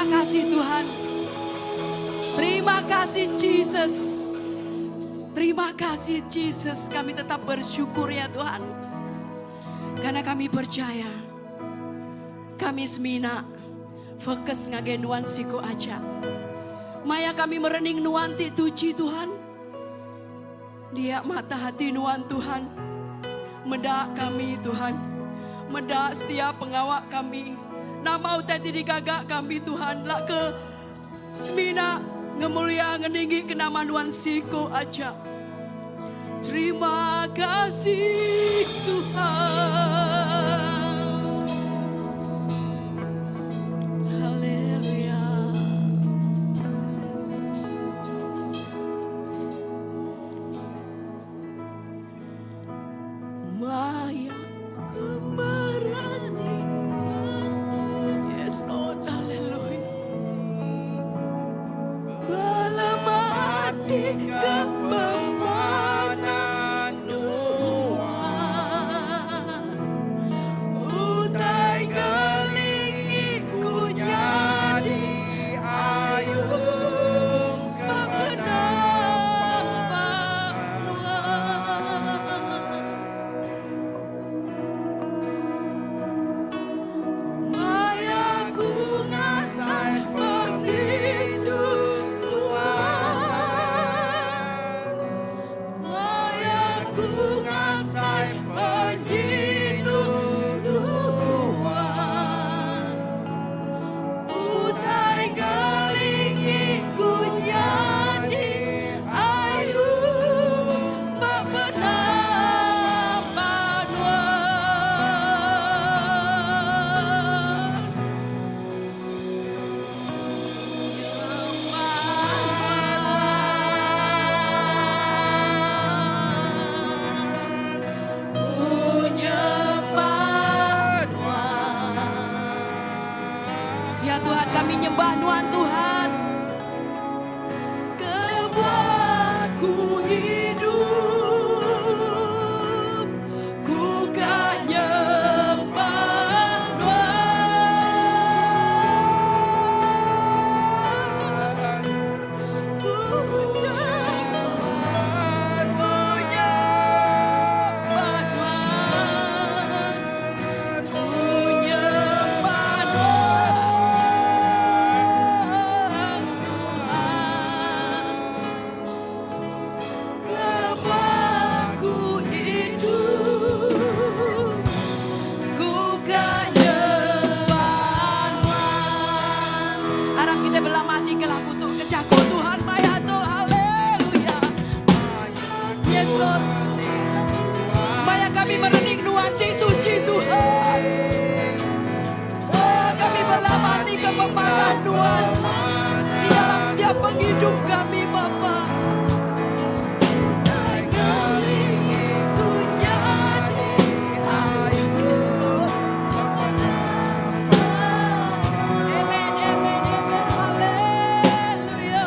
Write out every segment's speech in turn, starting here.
Terima kasih Tuhan. Terima kasih Jesus. Terima kasih Jesus. Kami tetap bersyukur ya Tuhan. Karena kami percaya. Kami semina fokus ngagai nuan siku aja. Maya kami merening nuan ti tuchi Tuhan. Dia mata hati nuan Tuhan. Meda kami Tuhan. Meda setiap pengawa kami. Nama utai ti digaga kami Tuhan lak ke semina ngemulia ngeninggi ke nama nuan siku aja. Terima kasih Tuhan. Haleluya. Maya kemerani. Yes Lord, haleluya. Belemati ke pemanah nuan. Utai ngelingi ku nyadi ayung ke penampak nuan. Maya ku ngasai pengerindu nuan. Maya ku ngasai penyinu nuan. Utai ngelingi ku nyadi ayung ba penampak nuan. Ku nyembah nuan. Ya Tuhan kami nyembah nuan Tuhan. Kebuah ku idup, ku ka nyembah nuan. Ku nyembah, ku nyembah nuan. Ku nyembah nuan Tuhan. Kebuah ku idup, ku ka nyembah nuan. Aram kita bela mati ke lagu tu ke jaku Tuhan maya tu. Haleluya. Yes Lord. Maya kami merening nuan ti tuchi Tuhan. Oh, kami bela mati ke pemanah nuan di dalam setiap penghidup kami Bapa. Utai ngelingi ku nyadi Yes Lord. Amen, amen, amen. Haleluya.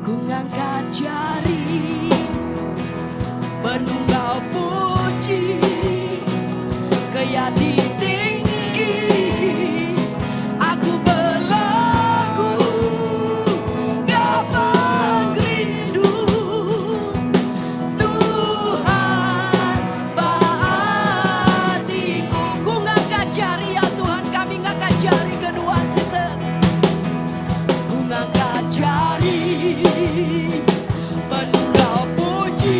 Ku ngangkat jari Penunggal puji Ke Iya ti tinggi Aku belagu Enggau pengerindu Tuhan ba atiku Ku ngangkat jari ya Tuhan kami ngangkat jari ke Nuan Jesus Ku ngangkat jari Penunggal puji.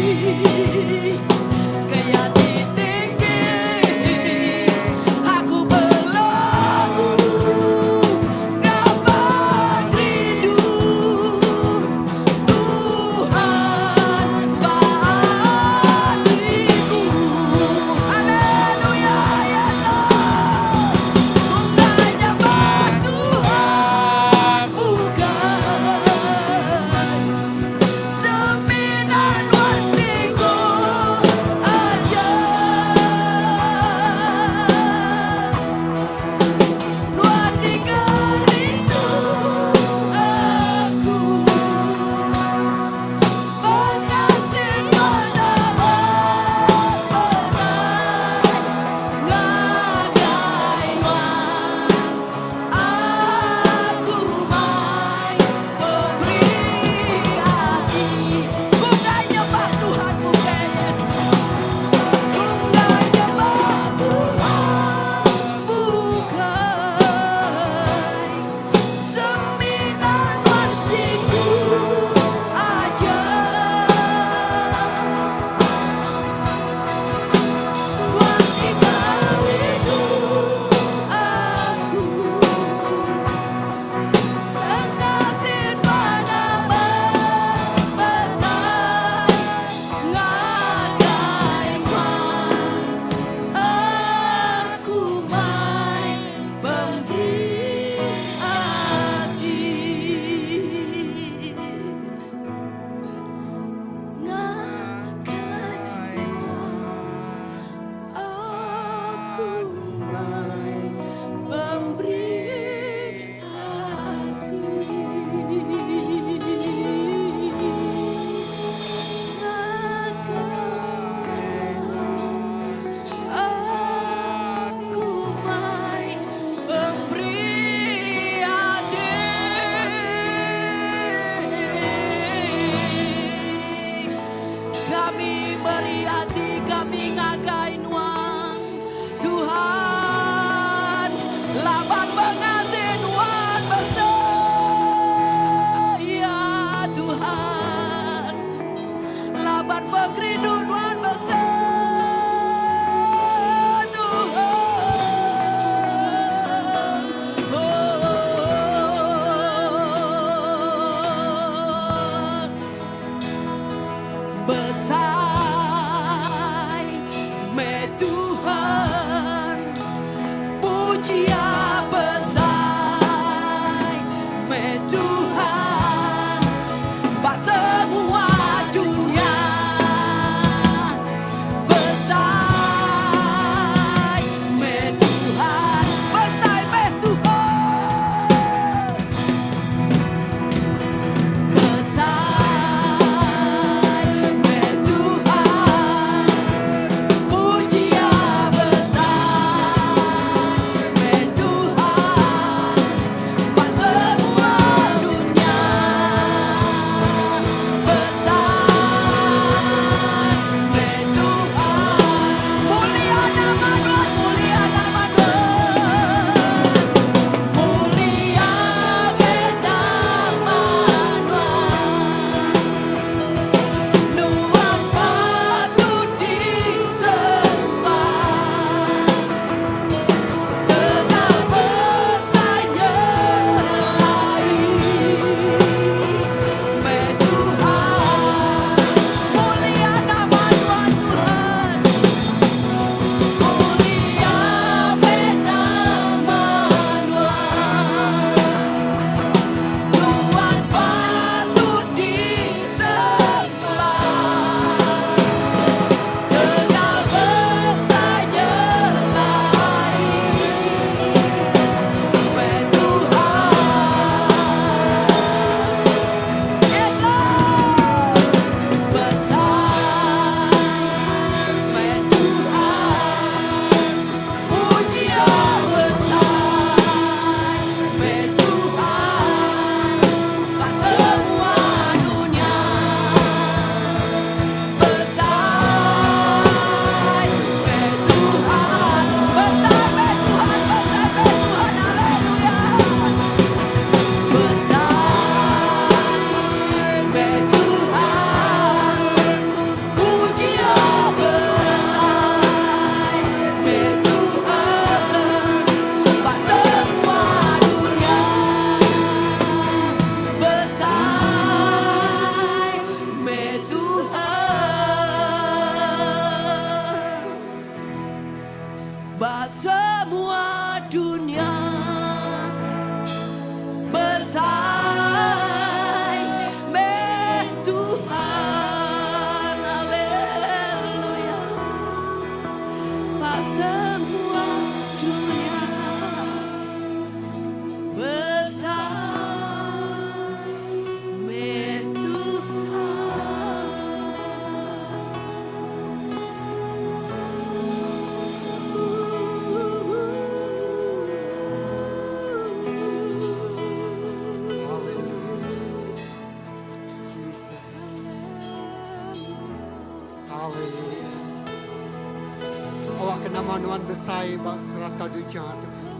Nama nuan besai ba serata dunya Tuhan.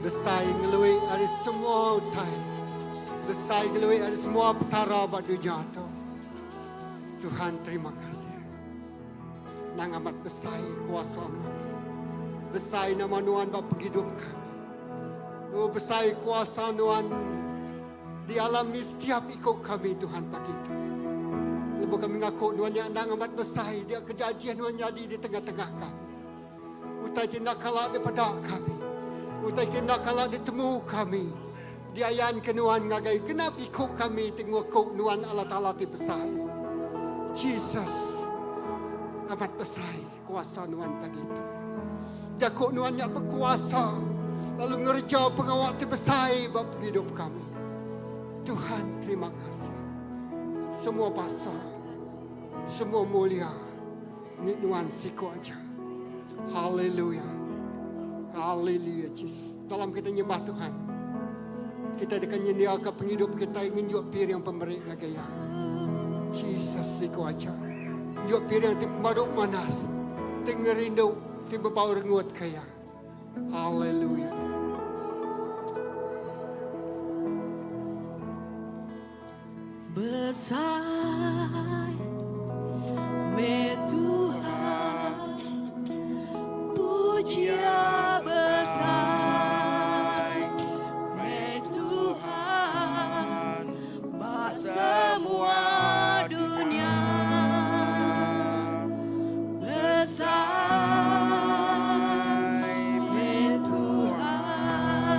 Besai ngelui ari semua utai. Besai ngelui ari semua petara ba dunya tu. Tuhan terima kasih. Nang amat besai kuasa nuan. Besai nama nuan ba pengidup kami. Oh besai kuasa nuan dialami setiap iku kami Tuhan pagi tu. Lebuh kami ngaku nuan nya endang amat besai dia keja ajih nuan nyadi di tengah-tengah kami. Utai ti enda kala dipeda kami. Utai ti enda kala ditemu kami. Diayanka nuan ngagai genap iku kami ti nguku nuan Allah Taala ti besai. Jesus amat besai kuasa nuan pagi tu. Jaku nuan nya bekuasa lalu ngereja pengawa ti besai ba pengidup kami. Tuhan terima kasih. Semua basa, semua mulia ngi nuan siku aja. Haleluya. Haleluya Jesus. Dalam kita nyembah Tuhan, kita deka nyendiaka pengidup kitai ngenjuk piring pemeri ngagai Iya. Jesus siku aja. Ngenjuk piring ti pemadu manas, ti ngerindu, ti bebau rengut ke Iya. Haleluya. Besai meh Tuhan Puji-Iya besai meh Tuhan Ba semua dunya Besai meh Tuhan.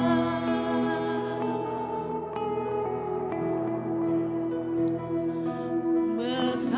Besai.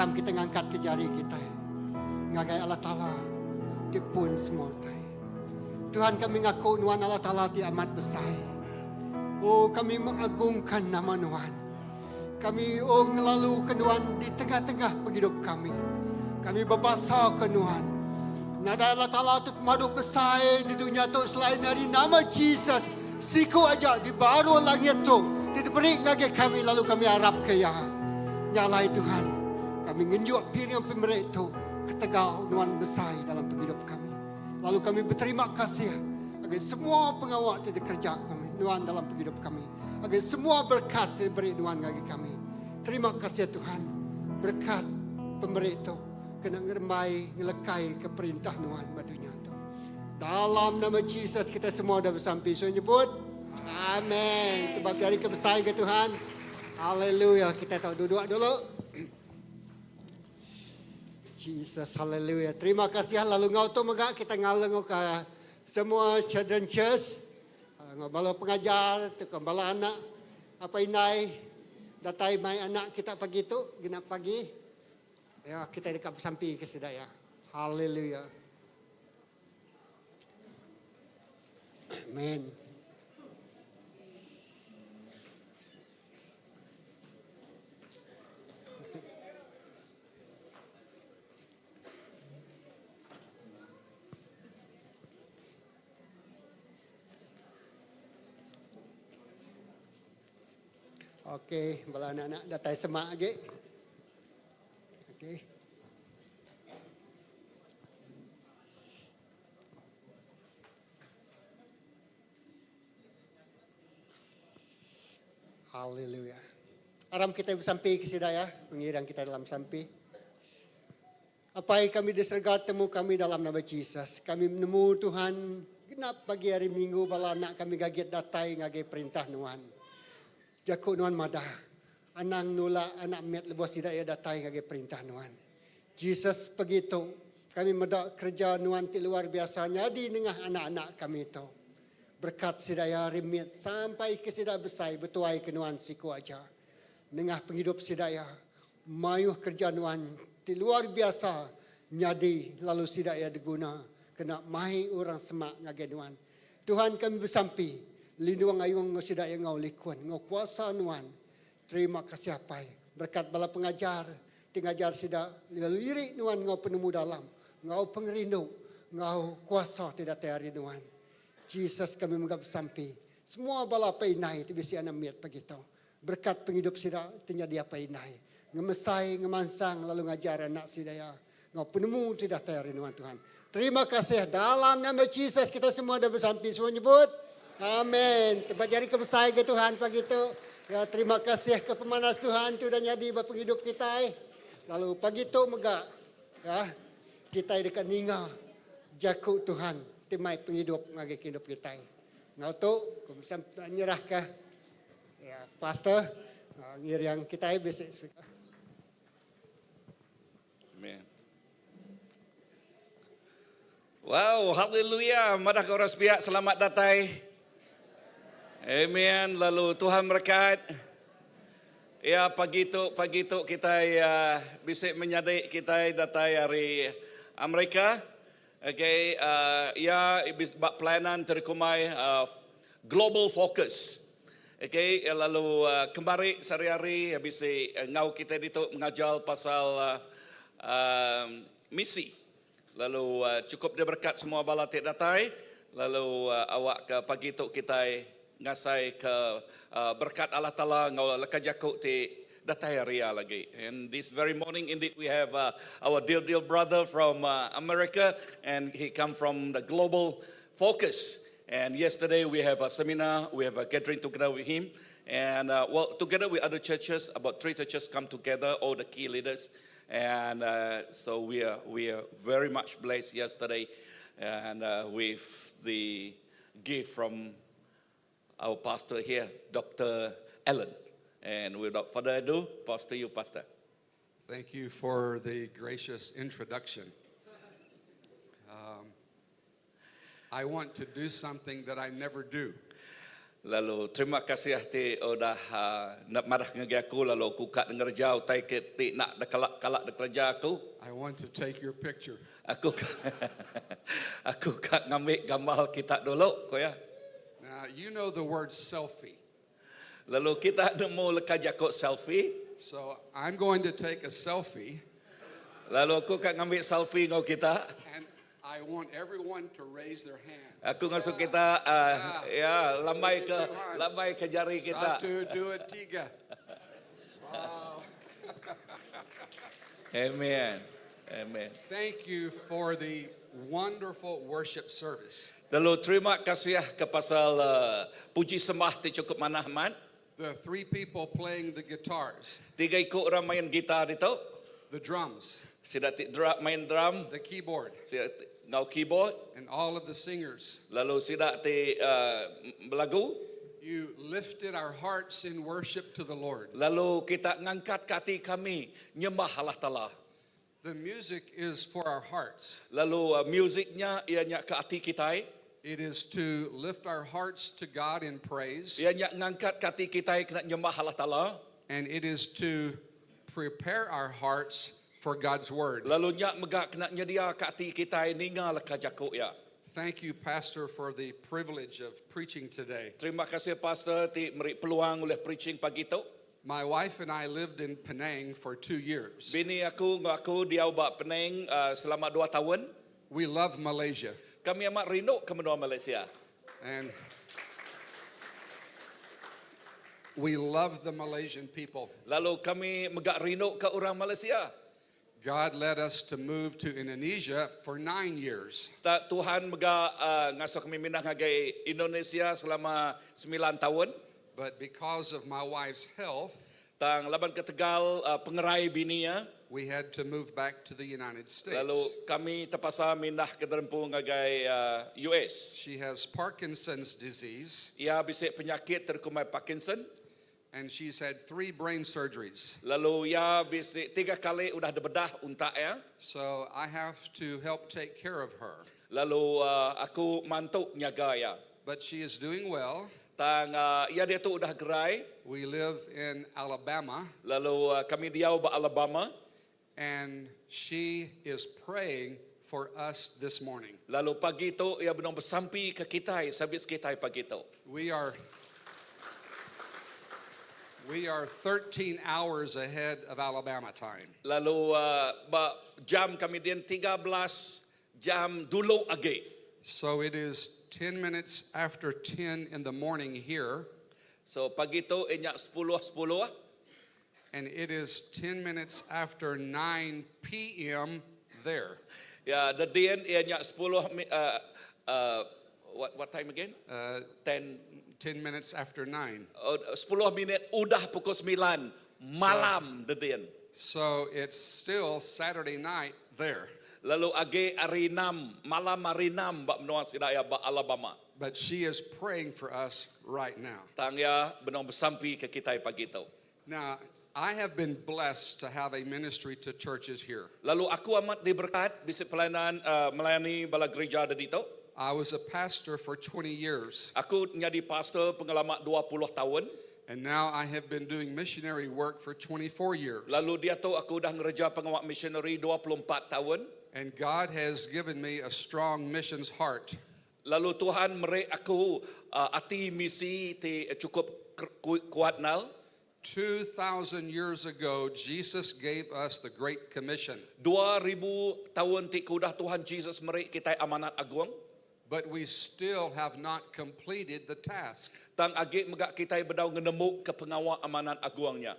Aram kita ngangkatka jari kitai ngagai Allah Taala ti pun semua utai. Tuhan kami ngaku Nuan Allah Taala ti amat besai. Oh kami mengagungkan nama Nuan. Kami oh ngelaluka Nuan di tengah-tengah pengidup kami. Kami bebasaka Nuan. Nadai Allah Taala ti pemadu besai di dunya tu selain ari nama Jesus siku aja di baruh langit tu ti diberi ngagai kami lalu kami arapka Iya. Nya alai Tuhan, kami ngenjuk piring pemeri tu ketegal Nuan besai dalam pengidup kami. Lalu kami beterima kasih ngagai semua pengawa ti dikereja kami Nuan dalam pengidup kami. Ngagai semua berekat ti diberi Nuan ngagai kami. Terima kasih Tuhan, berekat pemeri tu kena ngerembai ngelekai ke perintah Nuan ba dunya tu. Dalam nama Jesus kita semua udah besampi. So nyebut Amen. Tebak jari ke besai ke Tuhan. Haleluya. Kita tau duduk dulu. Jesus, haleluya. Terima kasih lalu ngau tu mega kita ngaleng ke semua children church. Ah, ngau bala pengajar, tu ke bala anak apa indai datai mai anak kita pagi tu, genap pagi. Ya, kita dekat bersampi ke sida ya. Haleluya. Amen. Okey, bala anak-anak datai semak agi. Okey. Haleluya. Aram kita besampi ke sida ya, pengiring kita dalam sampi. Apai kami di serega temu kami dalam nama Jesus. Kami nemu Tuhan genap pagi hari minggu bala anak kami gagit datai ngagai perintah nuan. Jaku nuan madah, anang nulak anak mit lebuh sida iya datai ngagai perintah nuan. Jesus pagi tu, kami meda kereja nuan ti luar biasa nyadi nengah anak-anak kami tu. Berekat sida iya ari mit sampai ke sida besai betuai ke nuan siku aja. Nengah pengidup sida iya, mayuh kereja nuan ti luar biasa nyadi lalu sida iya diguna kena mai orang semak ngagai nuan. Tuhan kami besampi, lindung ayung enggau sida iya enggau likun enggau kuasa nuan. Terima kasih apai, berekat bala pengajar ti ngajar sida lalu iri nuan enggau penemu dalam, enggau pengerindu, enggau kuasa ti datai ari nuan. Jesus kami mega besampi, semua bala apai indai ti bisi anak mit pagi tu, berekat pengidup sida ti nyadi apai indai, ngemesai, ngemansang lalu ngajar anak sida iya enggau penemu ti datai ari nuan Tuhan. Terima kasih dalam nama Jesus kita semua dah besampi semua nyebut Amen. Tempat jari ke besai ke Tuhan pagi tu. Ya, terima kasih ke pemanas Tuhan ti udah nyadi ba pengidup kitai. Lalu pagi tu mega ya, kitai deka ninga jaku Tuhan ti mai pengidup ngagai kidup kitai. Enggau tu, ku nyerahka ya, pastor ngiring kitai bisi speaker. Amen. Wow, haleluya. Madah ke orang sepiak selamat datai. Amen. Lalu Tuhan berkat. Ya pagi tu pagi tu kita ya bisi menyadi kita datai ari Amerika. Okay, uh, ya ba pelayanan terkumai uh, Global Focus. Okay, lalu uh, kemari sehari-hari bisi ngau kita ditu mengajar pasal uh, uh, misi. Lalu uh, cukup dia berkat semua bala ti datai. Lalu uh, awak ke pagi tu kita ngasai ke uh, berkat Allah Taala ngau leka jaku ti datai hari lagi. And this very morning indeed we have uh, our dear dear brother from uh, America and he come from the Global Focus. And yesterday we have a seminar, we have a gathering together with him. And uh, well, together with other churches, about three churches come together, all the key leaders. And uh, so we are, we are very much blessed yesterday and uh, with the gift from our pastor here, Dr. Allen. And without further ado, Pastor you, Pastor. Thank you for the gracious introduction. I want to do something that I never do. Lalu terima kasih ti udah madah ngagai aku lalu aku ka ngereja utai ke ti enda kala kala dikereja aku. I want to take your picture. Aku ka aku ka ngambi gambar kita dulu, ku iya. Now, you know the word selfie. Lalu kita nemu leka jaku selfie. So I'm going to take a selfie. Lalu aku ka ngambi selfie enggau kita. And I want everyone to raise their hand. Aku ngasuh kita uh, ya lambai ke lambai ke jari kita. Satu, dua, tiga. Wow. Amen. Amen. Thank you for the wonderful worship service. Lalu terima kasih ke pasal uh, puji sembah ti cukup manah man. The three people playing the guitars. Tiga iku orang main gitar itu. The drums. Sida ti dra, main drum. The keyboard. Sida ti, ngau keyboard. And all of the singers. Lalu sida ti uh, belagu. You lifted our hearts in worship to the Lord. Lalu kita ngangkat ke ati kami nyembah Allah Taala. The music is for our hearts. Lalu uh, musiknya ia nya ke ati kita. It is to lift our hearts to God in praise. Ia nya ngangkat ke ati kita kena nyembah Allah Taala. And it is to prepare our hearts for God's word. Lalu nya mega kena nyedia ke ati kita ninga leka jaku ya. Thank you, Pastor, for the privilege of preaching today. Terima kasih Pastor ti meri peluang oleh preaching pagi tu. My wife and I lived in Penang for 2 years. Bini aku enggau aku diau ba Penang uh, selama 2 tahun. We love Malaysia. Kami amat rindu ke menua Malaysia. And we love the Malaysian people. Lalu kami mega rindu ke orang Malaysia. God led us to move to Indonesia for 9 years. Ta Tuhan mega uh, ngasuh kami mindah ngagai Indonesia selama 9 tahun. But because of my wife's health, Tang laban ketegal uh, pengerai bini ya. We had to move back to the United States. Lalu kami terpaksa mindah ke terempu ngagai uh, US. She has Parkinson's disease. Ia bisi penyakit terkumai Parkinson. And she's had 3 brain surgeries. Lalu ia bisi 3 kali udah dibedah untak ya. So I have to help take care of her. Lalu uh, aku mantuk nyaga ya. But she is doing well. Tang uh, ia dia tu udah gerai. We live in Alabama. Lalu uh, kami diau ba Alabama. And she is praying for us this morning. Lalu pagi tu ia benung besampi ke kitai, sabis kitai pagi tu. We are We are 13 hours ahead of Alabama time. Lalu uh, ba jam kami din 13 jam dulu agi. So it is 10 minutes after 10 in the morning here. So pagi tu inya 10.10. And it is 10 minutes after 9 p.m. there. Ya, the din ianya 10 uh, uh, what time again? 10. 10 10 minutes after 9. 10 minit udah pukul 9 malam the din. So it's still Saturday night there. Lalu age hari 6, malam hari 6 bak menua sidaya bak Alabama. But she is praying for us right now. Tang ya benong besampi ke kita pagi tu. Now, I have been blessed to have a ministry to churches here. Lalu aku amat diberkat bisi pelayanan uh, melayani bala gereja ada ditu. I was a pastor for 20 years. Aku jadi pastor pengalaman 20 tahun. And now I have been doing missionary work for 24 years. Lalu dia tu aku dah ngereja pengawak missionary 24 tahun. And God has given me a strong missions heart. Lalu Tuhan meri aku uh, ati misi ti cukup kuat nal. 2,000 years ago, Jesus gave us the Great Commission. 2,000 tahun ti kudah Tuhan Jesus meri kita amanat agung. But we still have not completed the task. Tang agi mega kita bedau ngenemu ke pengawak amanat agungnya.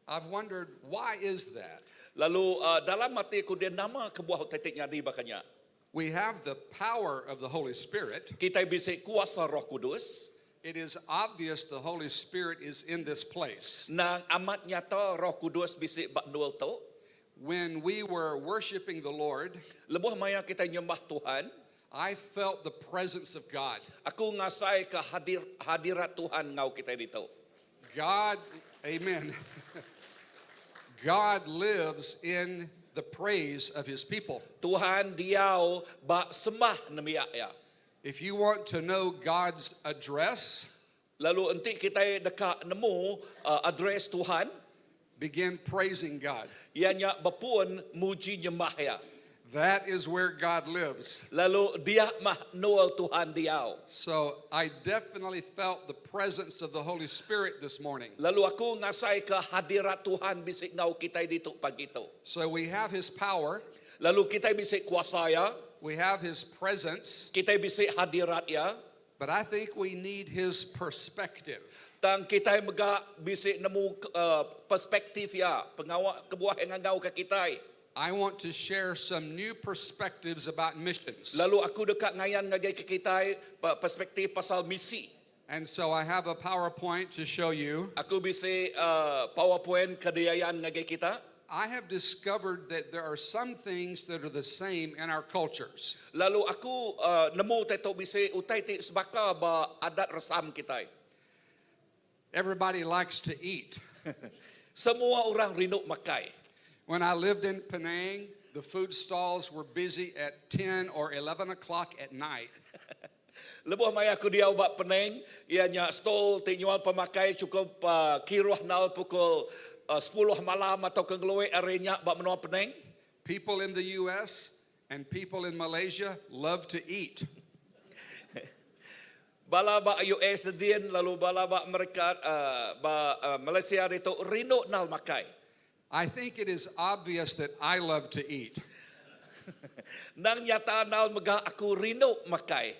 I've wondered, why is that? Lalu uh, dalam mati aku dia nama kebuah tetik nyadi bakanya. We have the power of the Holy Spirit. Kita bisa kuasa Roh Kudus. It is obvious the Holy Spirit is in this place. Nang amat nyata Roh Kudus bisa bak nual tu. When we were worshiping the Lord, lebuh maya kita nyembah Tuhan, I felt the presence of God. Aku ngasai ke hadir, hadirat Tuhan ngau kita ditu. God, amen. God lives in the praise of his people. Tuhan diau bak sembah nemiak ya. If you want to know God's address, Lalu enti kita deka nemu address Tuhan, begin praising God. Ianya bepun muji nyembah ya. That is where God lives. Lalu dia mah nual Tuhan diau. So I definitely felt the presence of the Holy Spirit this morning. Lalu aku ngasai ke hadirat Tuhan bisik ngau kita ditu pagi tu. So we have His power. Lalu kita bisik kuasa ya. We have His presence. Kita bisik hadirat ya. But I think we need His perspective. Tang kita mega bisik nemu perspektif ya. Pengawak kebuah yang ngau ke kita. I want to share some new perspectives about missions. Lalu aku dekat ngayan ngagai ke kita perspektif pasal misi. And so I have a PowerPoint to show you. Aku bisik PowerPoint kediayan ngagai kita. I have discovered that there are some things that are the same in our cultures. Lalu aku nemu tetok bisik utai ti sebaka ba adat resam kita. Everybody likes to eat. Semua orang rindu makai. When I lived in Penang, the food stalls were busy at 10 or 11 o'clock at night. Lebuh maya aku diau bak Penang, ianya stall ti nyual pemakai cukup kiruh nal pukul 10 malam atau kengeluwe arenya bak menua Penang. People in the US and people in Malaysia love to eat. Bala bak US din, lalu bala bak mereka bak Malaysia itu rindu nal makai. I think it is obvious that I love to eat. Nang nyata nal mega aku rindu makai.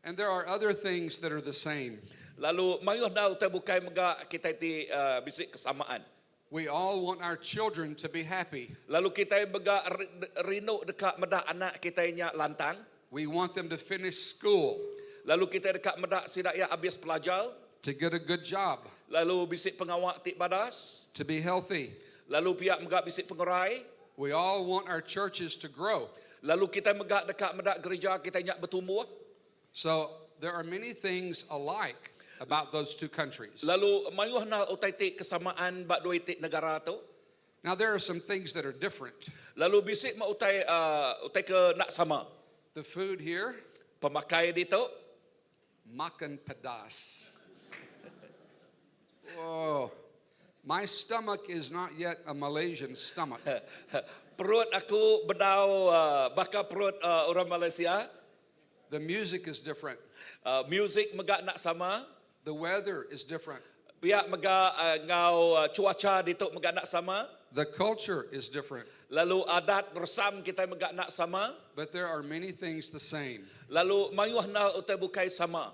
And there are other things that are the same. Lalu mayuh nal terbukai mega kita ti bisik kesamaan. We all want our children to be happy. Lalu kita mega rindu dekat medak anak kita nya lantang. We want them to finish school. Lalu kita dekat medak sidak ya habis pelajar. To get a good job. Lalu bisik pengawak tik badas. To be healthy. Lalu pihak megak bisik pengerai. We all want our churches to grow. Lalu kita megak dekat medak gereja kita nyak bertumbuh. So there are many things alike about those two countries. Lalu mayuh na utai tik kesamaan bak dua tik negara tu. Now there are some things that are different. Lalu bisik ma utai ke nak sama. The food here. Pemakai di tu. Makan pedas. Whoa. My stomach is not yet a Malaysian stomach. Perut aku bedau bakal perut orang Malaysia. The music is different. Music megak nak sama. The weather is different. Pihak megak ngau cuaca dituk megak nak sama. The culture is different. Lalu adat bersam kita megak nak sama. But there are many things the same. Lalu mayuh nal utai bukai sama.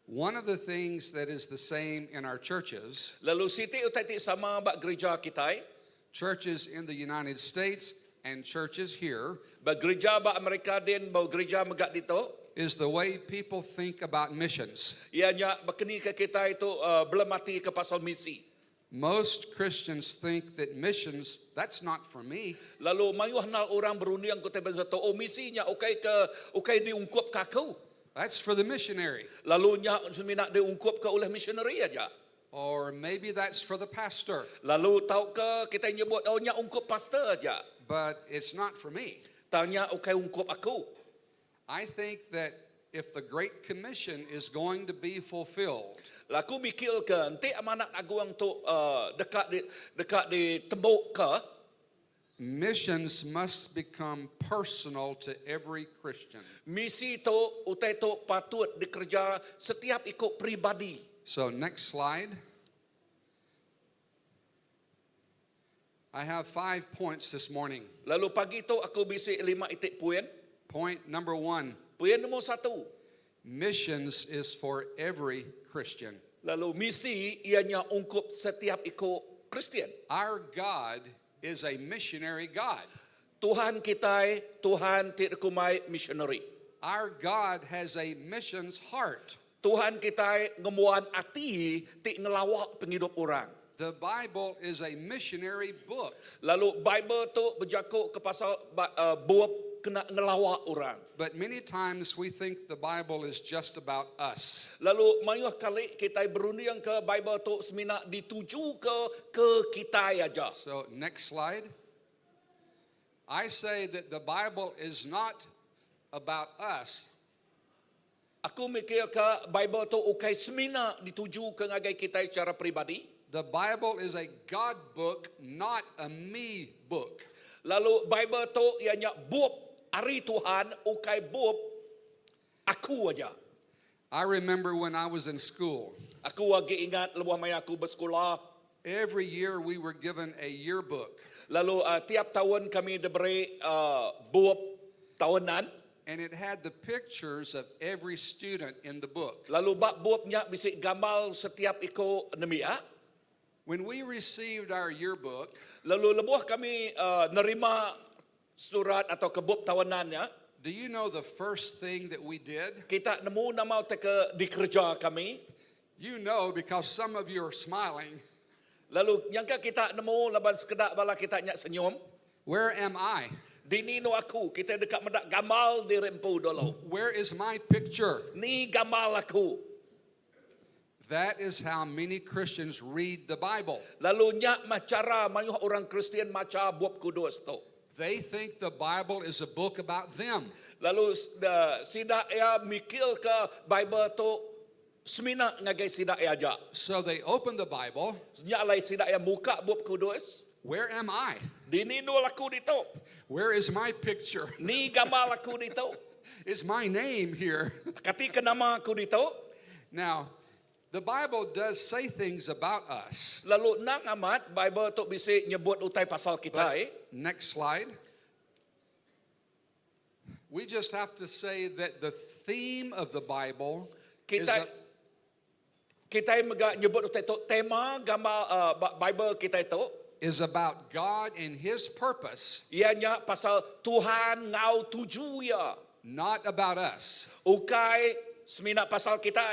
One of the things that is the same in our churches, Lalu siti utai ti sama bak gereja kita, churches in the United States and churches here, bak gereja bak Amerika din bak gereja megak dito, is the way people think about missions. Ianya berkeni ke kita itu belum mati ke pasal misi. Most Christians think that missions, that's not for me. Lalu mayuh nal orang berunding ke tebezato, oh misinya ukai ke ukai diungkup kaku. That's for the missionary. Lalu nya minat diungkup ke oleh missionary aja. Or maybe that's for the pastor. Lalu tahu ke kita nyebut oh nya ungkup pastor aja. But it's not for me. Tanya ukai ungkup aku. I think that if the Great Commission is going to be fulfilled, Laku mikir ke enti amanat aguang tu dekat di tembok ke, missions must become personal to every Christian. Misi tu utai tu patut dikerja setiap ikut pribadi. So next slide. I have 5 points this morning. Lalu pagi tu aku bisik 5 itik poin. Point number 1. Poin nombor 1. Missions is for every Christian. Lalu misi ianya ungkup setiap ikut Kristian. Our God is a missionary God. Tuhan kita, Tuhan ti kumai missionary. Our God has a missions heart. Tuhan kita ngemuan ati ti ngelawak penghidup orang. The Bible is a missionary book. Lalu Bible tu berjakuk ke pasal buat kena ngelawak orang. But many times we think the Bible is just about us. Lalu mayuh kali kita berunding ke Bible tu semina dituju ke kita aja. So next slide. I say that the Bible is not about us. Aku mikir ke Bible tu ukai semina dituju ke ngagai kita secara peribadi. The Bible is a God book, not a me book. Lalu Bible tu ianya bup ari Tuhan, ukai bup aku aja. I remember when I was in school, Aku lagi ingat lebuh maya aku bersekolah. every year we were given a yearbook. Lalu tiap tahun kami diberi bup tahunan. And it had the pictures of every student in the book. Lalu bab bupnya bisi gamal setiap iko nemia. When we received our yearbook, Lalu lebuh kami nerima surat atau ke bup tahunannya, do you know the first thing that we did? kita nemu nama te ke dikerja kami. You know because some of you are smiling. Lalu nyangka kita nemu laban sekedak bala kita nyak senyum. Where am I? Dini no aku, kita dekat medak gamal di rempu dulu. Where is my picture? Ni gamal aku. That is how many Christians read the Bible. Lalu nyak macara mayuh orang Kristian maca bup kudus tu. They think the Bible is a book about them. Lalu sidak ya mikir ke Bible tu semina ngagai sidak ya aja. So they open the Bible. Nyak lai sidak ya muka bup kudus. Where am I? Dini nu aku ditu. Where is my picture? Ni gamal aku ditu. Is my name here? Kati ke nama aku ditu. Now, the Bible does say things about us. Lalu nang amat Bible tu bisa nyebut utai pasal kita But eh. next slide. We just have to say that the theme of the Bible is Kita a, kita mega nyebut utai tu tema gambar Bible kita itu is about God and His purpose, ianya pasal Tuhan ngau tuju ya. not about us. Ukai semina pasal kita.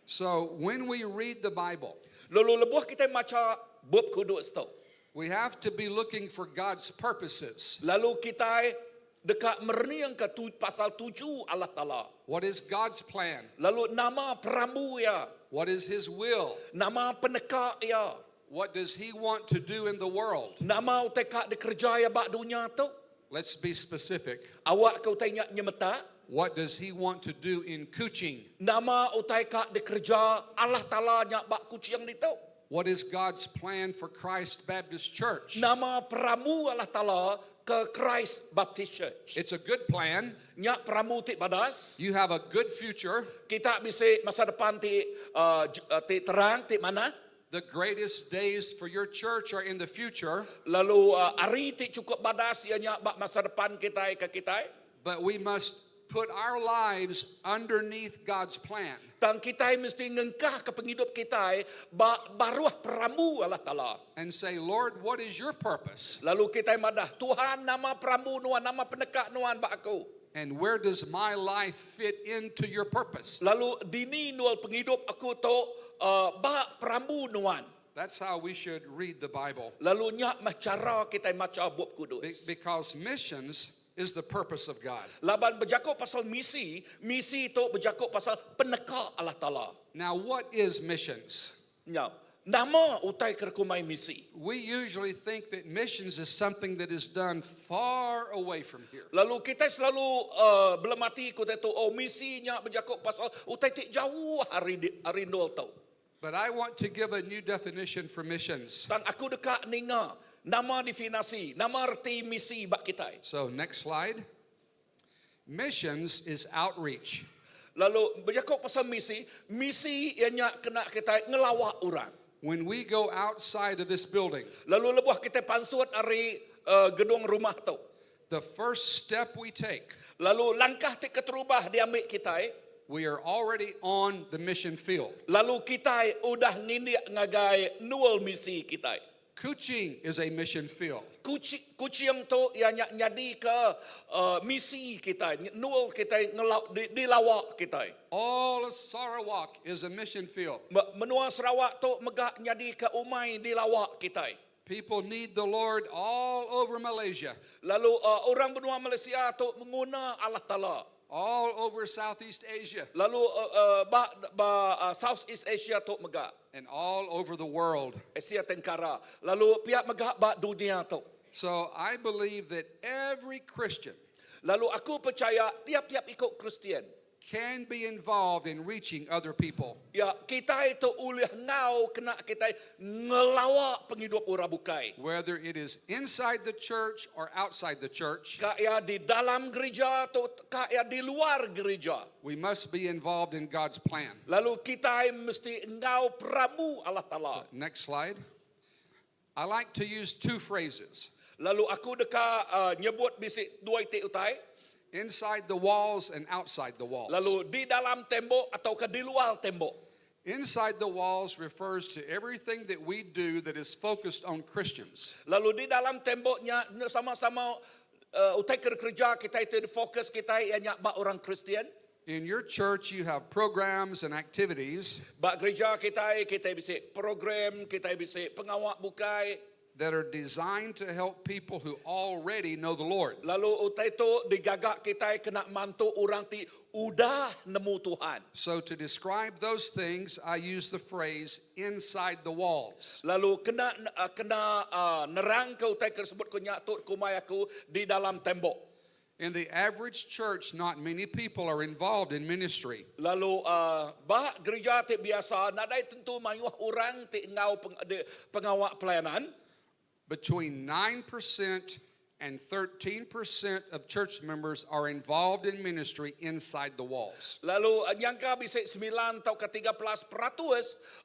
So when we read the Bible, Lalu lebuh kita maca bup kudus tu. we have to be looking for God's purposes. Lalu kita dekat merniang ke tu, pasal tuju Allah Taala. What is God's plan? Lalu nama perambu ya, What is His will? nama peneka ya, What does He want to do in the world? nama utai kak dikerja ya bak dunia tu. Let's be specific. Awak ke utai nyak nyemeta, What does He want to do in Kuching? nama utai kak dikerja Allah Taala nyak bak kucing ditu. What is God's plan for Christ Baptist Church? Nama peramu Allah Taala ke Christ Baptist Church. It's a good plan. Nyak peramu ti badas. You have a good future. Kita bisa masa depan ti ti terang ti mana? The greatest days for your church are in the future. Lalu hari ti cukup badas ianya bak masa depan kita ke kita. But we must put our lives underneath God's plan. Tang kita mesti ngengkah ke penghidup kita bak baruh peramu Allah Taala. And say, Lord, what is your purpose? Lalu kita madah Tuhan nama peramu nuan nama penekak nuan bak aku. And where does my life fit into your purpose? Lalu dini nual penghidup aku tu bak peramu nuan. That's how we should read the Bible. Lalu nyak mah cara kita maca bup kudus. Because missions is the purpose of God. Laban berjakuk pasal misi, misi tu berjakuk pasal peneka Allah Taala. Now, what is missions? Ya, nama utai kerkumai misi. We usually think that missions is something that is done far away from here. Lalu kita selalu belemati kita tu oh misinya berjakuk pasal utai ti jauh hari di, hari nol tau. But I want to give a new definition for missions. Tang aku dekat ninga nama definasi, nama erti misi bak kita. So, next slide. Missions is outreach. Lalu berjakuk pasal misi, misi ianya kena kita ngelawak orang. When we go outside of this building, Lalu lebuh kita pansut ari gedung rumah tu. the first step we take, Lalu langkah ti keterubah diambil kita we are already on the mission field. Lalu kita udah ngindik ngagai nual misi kita. Kuching is a mission field. Kucing tu ianya nyadi ke misi kita, nual kita ngelau, di, di lawak kita. All of Sarawak is a mission field. Menua Sarawak tu megak nyadi ke umai di lawak kita. People need the Lord all over Malaysia, Lalu orang benua Malaysia tu menguna Allah Taala. all over Southeast Asia, Lalu Southeast Asia tu megak. and all over the world. Asia Tenggara. Lalu pihak megak ba dunia tu. So I believe that every Christian Lalu aku percaya tiap-tiap ikut Kristian. can be involved in reaching other people. Ya, kita itu ulih ngau kena kita ngelawa penghidup orang bukai. Whether it is inside the church or outside the church, Kak ya di dalam gereja atau kak ya di luar gereja. we must be involved in God's plan. Lalu kita mesti ngau peramu Allah Ta'ala. Next slide. I like to use two phrases. Lalu aku deka nyebut bisik dua itik utai. Inside the walls and outside the walls. Lalu di dalam tembok atau ke di luar tembok. Inside the walls refers to everything that we do that is focused on Christians. Lalu di dalam temboknya sama-sama utai kerja kita itu fokus kita ianya bak orang Kristian. In your church, you have programs and activities Bak gereja kita kita bisa program, kita bisa pengawak bukai. that are designed to help people who already know the Lord. Lalu utai tu digagak kita kena mantu orang ti udah nemu Tuhan. So to describe those things, I use the phrase inside the walls. Lalu kena kena nerang ke utai tersebut kunya tu kumai aku di dalam tembok. In the average church, not many people are involved in ministry. Lalu bah gereja ti biasa nadai tentu mayuh orang ti ngau peng, di, pengawak pelayanan. Between 9% and 13% of church members are involved in ministry inside the walls. Lalu nyangka bisa 9 atau ke 13%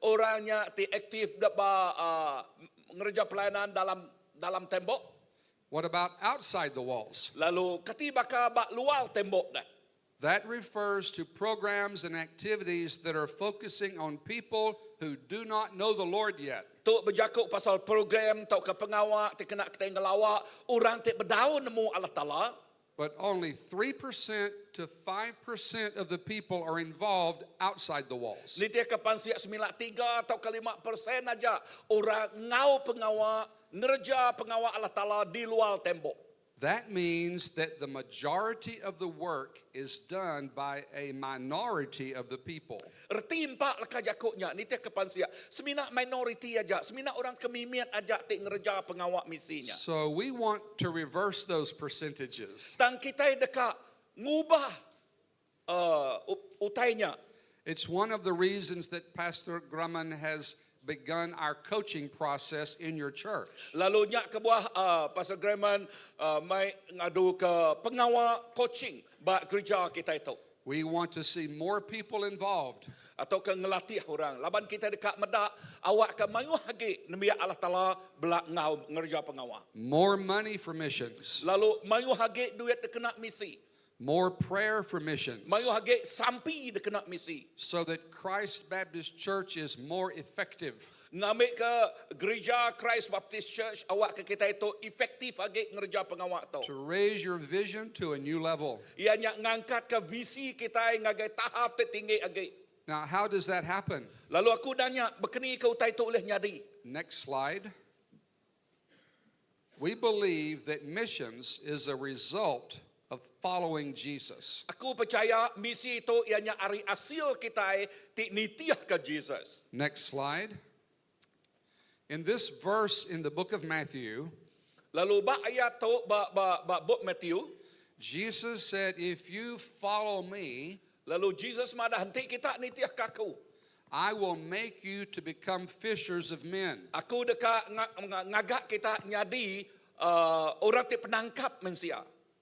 orangnya ti aktif ba ngerja pelayanan dalam dalam tembok. What about outside the walls? Lalu kati baka bak luar tembok dah. That refers to programs and activities that are focusing on people who do not know the Lord yet. Tu berjakuk pasal program tau ke pengawak ti kena kita ngelawak orang ti berdaun nemu Allah Taala. But only 3% to 5% of the people are involved outside the walls. Ni dia ke pansiak 93 atau ke 5% aja orang ngau pengawak ngerja pengawak Allah Taala di luar tembok. That means that the majority of the work is done by a minority of the people. Erti empat leka jakuknya, ni dia ke pansiak. Semina minority aja, semina orang kemimiat aja ti ngerja pengawak misinya. So we want to reverse those percentages. Tang kita dekat ngubah utainya. It's one of the reasons that Pastor Grumman has begun our coaching process in your church. Lalu nyak ke buah Pastor Grumman mai ngadu ke pengawak coaching bak gereja kita itu. We want to see more people involved. Atau ke ngelatih orang. Laban kita dekat medak awak ke mayuh lagi nembiak Allah Taala belak ngau ngerja pengawak. More money for missions. Lalu mayuh lagi duit kena misi. More prayer for missions. Mayuh lagi sampi kena misi. So that Christ Baptist Church is more effective. Ngambil ke gereja Christ Baptist Church awak ke kita itu efektif lagi ngerja pengawak tu. To raise your vision to a new level. Ia nyak ngangkat ke visi kita ngagai tahap tertinggi lagi. Now, how does that happen? Lalu aku nanya, berkeni ke utai tu oleh nyadi? Next slide. We believe that missions is a result of following Jesus. Aku percaya misi itu ianya ari hasil kita ti nitiah ke Jesus. Next slide. In this verse in the book of Matthew, Lalu ba ayat tu ba ba ba book Matthew, Jesus said, if you follow me, lalu Jesus madah henti kita nitiah ke aku. I will make you to become fishers of men. Aku deka ngagak kita nyadi orang ti penangkap manusia.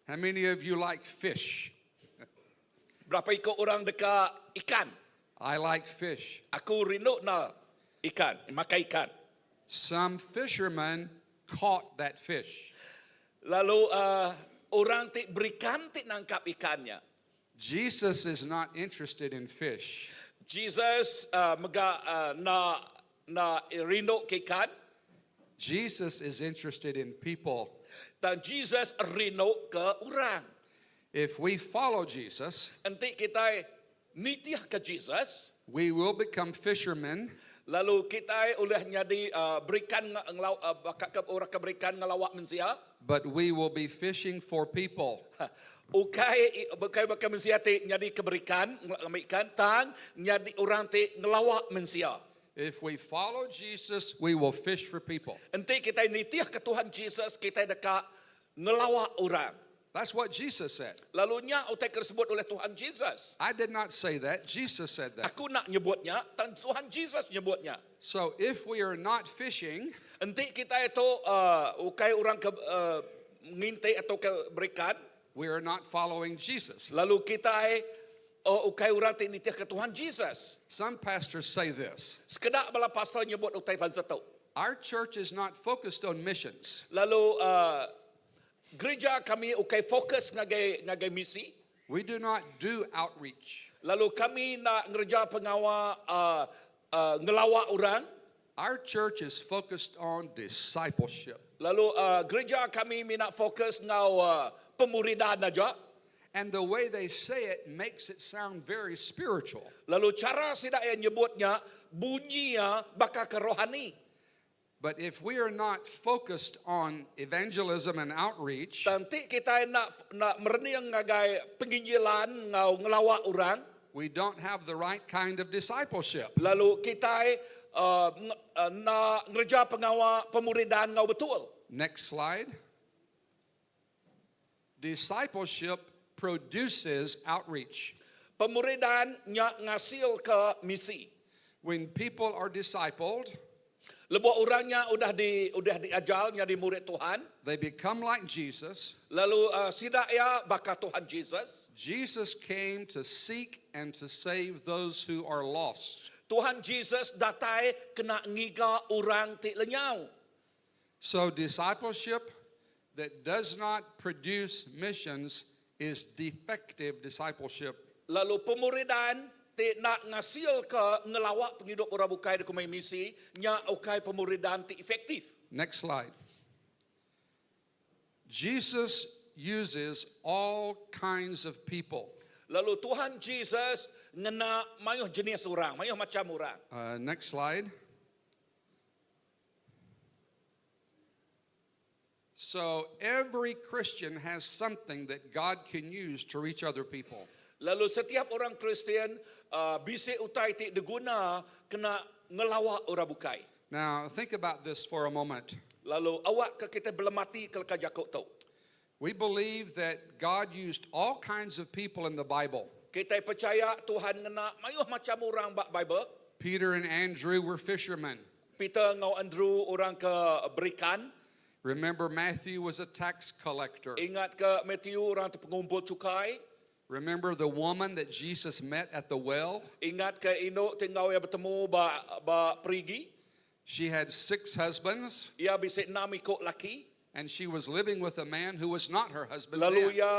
How many of you like fish? Berapa ikut orang deka ikan? I like fish. Aku rindu na ikan, makan ikan. Some fishermen caught that fish. Lalu orang ti berikan ti nangkap ikannya. Jesus is not interested in fish. Jesus mega na na rindu ke ikan. Jesus is interested in people. Dan Jesus rindu ke orang. If we follow Jesus, Enti kita nitiah ke Jesus, we will become fishermen. Lalu kita oleh nyadi berikan ngelau bakat ke orang keberikan ngelawak manusia. But we will be fishing for people. Ha. Ukai bukai bakal manusia ti nyadi keberikan ngambil ikan tang nyadi orang ti ngelawak manusia. If we follow Jesus, we will fish for people. Enti kita nitiah ke Tuhan Jesus, kita dekat ngelawak orang. That's what Jesus said. Lalu nya utai tersebut oleh Tuhan Jesus. I did not say that. Jesus said that. Aku enda nyebutnya, dan Tuhan Jesus nyebutnya. So if we are not fishing, Enti kita itu ukai orang ke ngintai atau ke berikan, we are not following Jesus. lalu kita ukai orang ti nitih ke Tuhan Jesus. Some pastors say this. Sekedak bala pastor nyebut utai bansa tu. Our church is not focused on missions. Lalu gereja kami ukai fokus ngagai ngagai misi. We do not do outreach. Lalu kami nak ngerja pengawa ngelawak orang. Our church is focused on discipleship. Lalu gereja kami minat fokus ngau pemuridan aja. And the way they say it makes it sound very spiritual. Lalu cara sidak yang nyebutnya bunyinya bakal ke rohani. But if we are not focused on evangelism and outreach, Nanti kita nak nak merening ngagai penginjilan ngau ngelawak orang. we don't have the right kind of discipleship. Lalu kita nak ngerja pengawa pemuridan ngau betul. Next slide. Discipleship produces outreach. Pemuridan nyak ngasil ke misi. When people are discipled, Lebuh orangnya udah di udah diajalnya di murid Tuhan. they become like Jesus. Lalu sidak ya bakal Tuhan Jesus. Jesus came to seek and to save those who are lost. Tuhan Jesus datai kena ngiga orang ti lenyau. So discipleship that does not produce missions is defective discipleship. Lalu pemuridan ti nak ngasil ke ngelawak penghidup orang bukai di kumai misi, nya ukai pemuridan ti efektif. Next slide. Jesus uses all kinds of people. Lalu Tuhan Jesus ngena mayuh jenis orang, mayuh macam orang. Next slide. So every Christian has something that God can use to reach other people. Lalu setiap orang Kristian bisi utai ti diguna kena ngelawak orang bukai. Now think about this for a moment. Lalu awak ke kita belemati ke leka jakuk tu. We believe that God used all kinds of people in the Bible. Kita percaya Tuhan ngena mayuh macam orang bak Bible. Peter and Andrew were fishermen. Peter ngau Andrew orang ke berikan. Remember, Matthew was a tax collector. Ingat ke Matthew orang tu pengumpul cukai. Remember the woman that Jesus met at the well? Ingat ke induk tinggal ia bertemu ba ba perigi. She had 6 husbands. Ia bisik 6 ikut laki. And she was living with a man who was not her husband. Lalu then. ia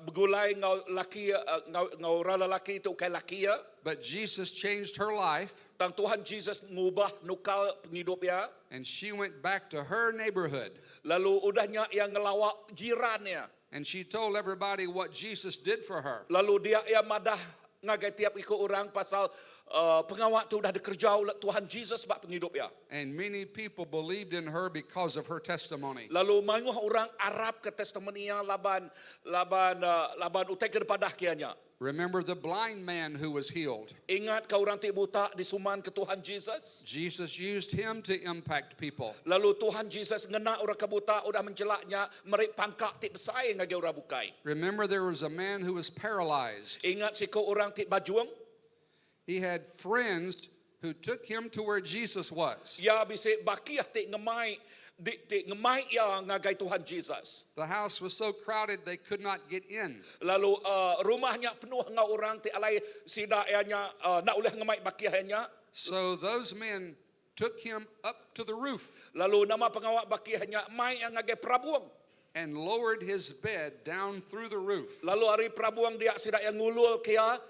bergulai ngau laki ngau ngau orang lelaki itu kai laki ya. But Jesus changed her life. Tang Tuhan Jesus ngubah nukal penghidup ya. And she went back to her neighborhood. Lalu udahnya ia ngelawak jirannya. And she told everybody what Jesus did for her. Lalu dia ia madah ngagai tiap ikut orang pasal pengawak tu dah dikerja oleh Tuhan Jesus bak penghidup ya. And many people believed in her because of her testimony. Lalu mayuh orang Arab ke testimoninya laban laban laban utai ke depadah kianya. Remember the blind man who was healed. Ingat kau orang ti buta disuman ke Tuhan Jesus. Jesus used him to impact people. Lalu Tuhan Jesus ngena orang ke buta udah menjelaknya merik pangkak ti besar ngagai orang bukai. Remember there was a man who was paralyzed. Ingat siko orang ti bajuang. He had friends who took him to where Jesus was. Ya bisik bakiah ti ngemai di, ti ngemai ya ngagai Tuhan Jesus. The house was so crowded they could not get in. Lalu rumahnya penuh dengan orang ti alai sida ianya nak boleh ngemai bakiahnya. So those men took him up to the roof. Lalu nama pengawak bakiahnya mai yang ngagai perabuang. And lowered his bed down through the roof. Lalu hari perabuang dia sida yang ngulul kia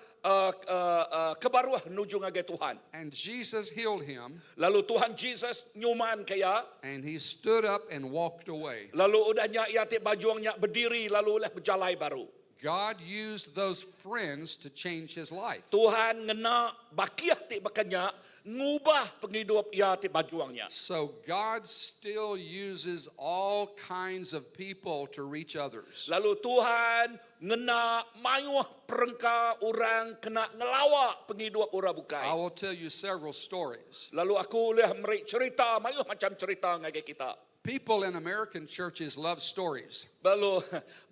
ke baruah nuju ngagai Tuhan. And Jesus healed him. Lalu Tuhan Jesus nyuman kia. And he stood up and walked away. Lalu udahnya ia ti bajuangnya berdiri lalu oleh berjalai baru. God used those friends to change his life. Tuhan ngena bakiah ti bakanya ngubah penghidup ia ti bajuangnya. So God still uses all kinds of people to reach others. Lalu Tuhan ngena mayuh perengka orang kena ngelawak penghidup orang bukai. I will tell you several stories. Lalu aku boleh merik cerita mayuh macam cerita ngagai kita. People in American churches love stories. Lalu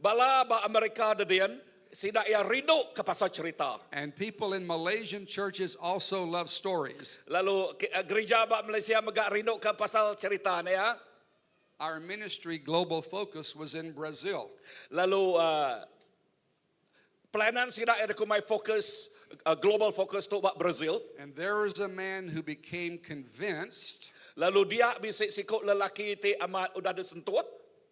bala ba Amerika dedin sida iya rindu ke pasal cerita. And people in Malaysian churches also love stories. Lalu gerija ba Malaysia mega rindu ke pasal cerita ne ya. Our ministry Global Focus was in Brazil. Lalu uh, pelayanan sida iya dikumbai Focus uh, Global Focus tu ba Brazil. And there is a man who became convinced. Lalu dia bisi siku lelaki ti amat udah disentuh.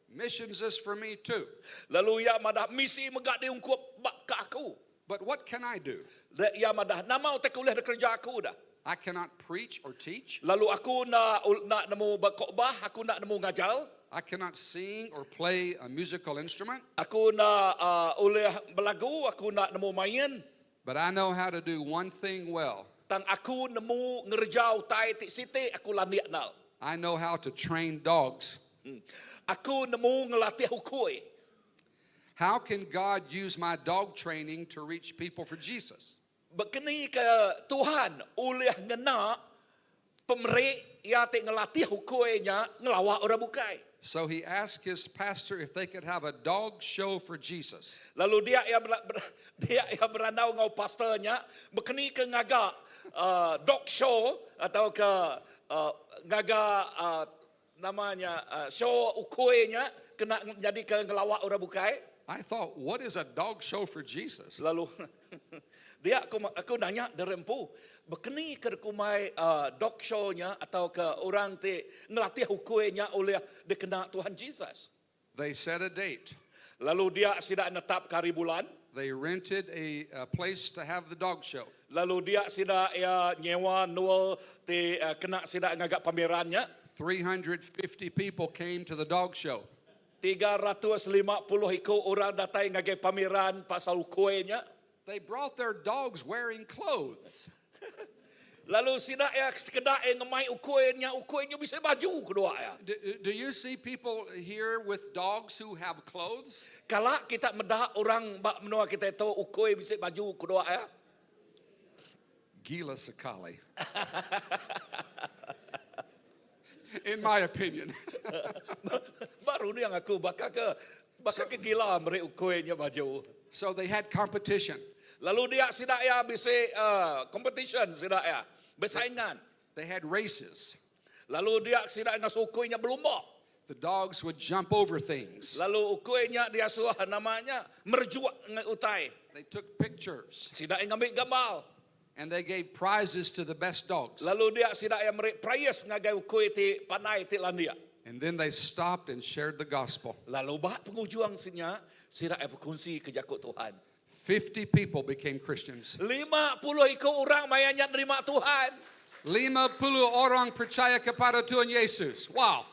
Missions is for me too. Lalu iya madah misi mega diungkup ba ke aku. But what can I do? Iya madah nama utai ke ulih dikereja aku dah. I cannot preach or teach. Lalu aku enda enda nemu bekhotbah, aku enda nemu ngajar. I cannot sing or play a musical instrument. Aku enda uh, ulih belagu, aku enda nemu main. But I know how to do one thing well. Tang aku nemu ngereja utai ti siti aku landik nal. I know how to train dogs. Hmm. Aku nemu ngelatih ukui. How can God use my dog training to reach people for Jesus? Bekeni ke Tuhan ulih ngena pemeri iya ti ngelatih ukui nya ngelawa orang bukai? So he asked his pastor if they could have a dog show for Jesus. Lalu dia iya dia iya berandau enggau pastor nya bekeni ke ngaga uh, dog show atau ke uh, ngaga uh, nama nya uh, show ukui nya kena nyadi ke ngelawa orang bukai. I thought, what is a dog show for Jesus? Lalu dia aku aku nanya diri empu, bekeni ke kumbai uh, dog show nya atau ke orang ti ngelatih ukui nya ulih dikena Tuhan Jesus. They set a date. Lalu dia sida netap ke hari bulan. They rented a, a place to have the dog show. Lalu dia sida iya nyewa endur ti uh, kena sida ngaga pameran nya. 350 people came to the dog show. 350 iku orang datai ngagai pameran pasal ukui nya. They brought their dogs wearing clothes. Lalu sida iya sekeda iya ngemai ukui nya, ukui nya bisi baju kedua iya. Do, do you see people here with dogs who have clothes? Kala kita meda orang ba menua kita tu ukui bisi baju kedua iya. Gila sekali. In my opinion. Ba runding aku baka ke baka ke gila meri ukui nya baju. So they had competition. Lalu dia sida iya bisi uh, competition sida iya, bersaingan. They had races. Lalu dia sida ngasuh ukui nya belumba. The dogs would jump over things. Lalu ukui nya diasuh nama nya merejuk ngai utai. They took pictures. Sida iya ngambi gambar. And they gave prizes to the best dogs. Lalu dia sida iya meri prize ngagai ukui ti pandai ti landik. And then they stopped and shared the gospel. Lalu ba pengujung sinya sida iya bekunsi ke jaku Tuhan. 50 people became Christians. 50 iku orang maya nya nerima Tuhan. 50 orang percaya kepada Tuhan Yesus. Wow.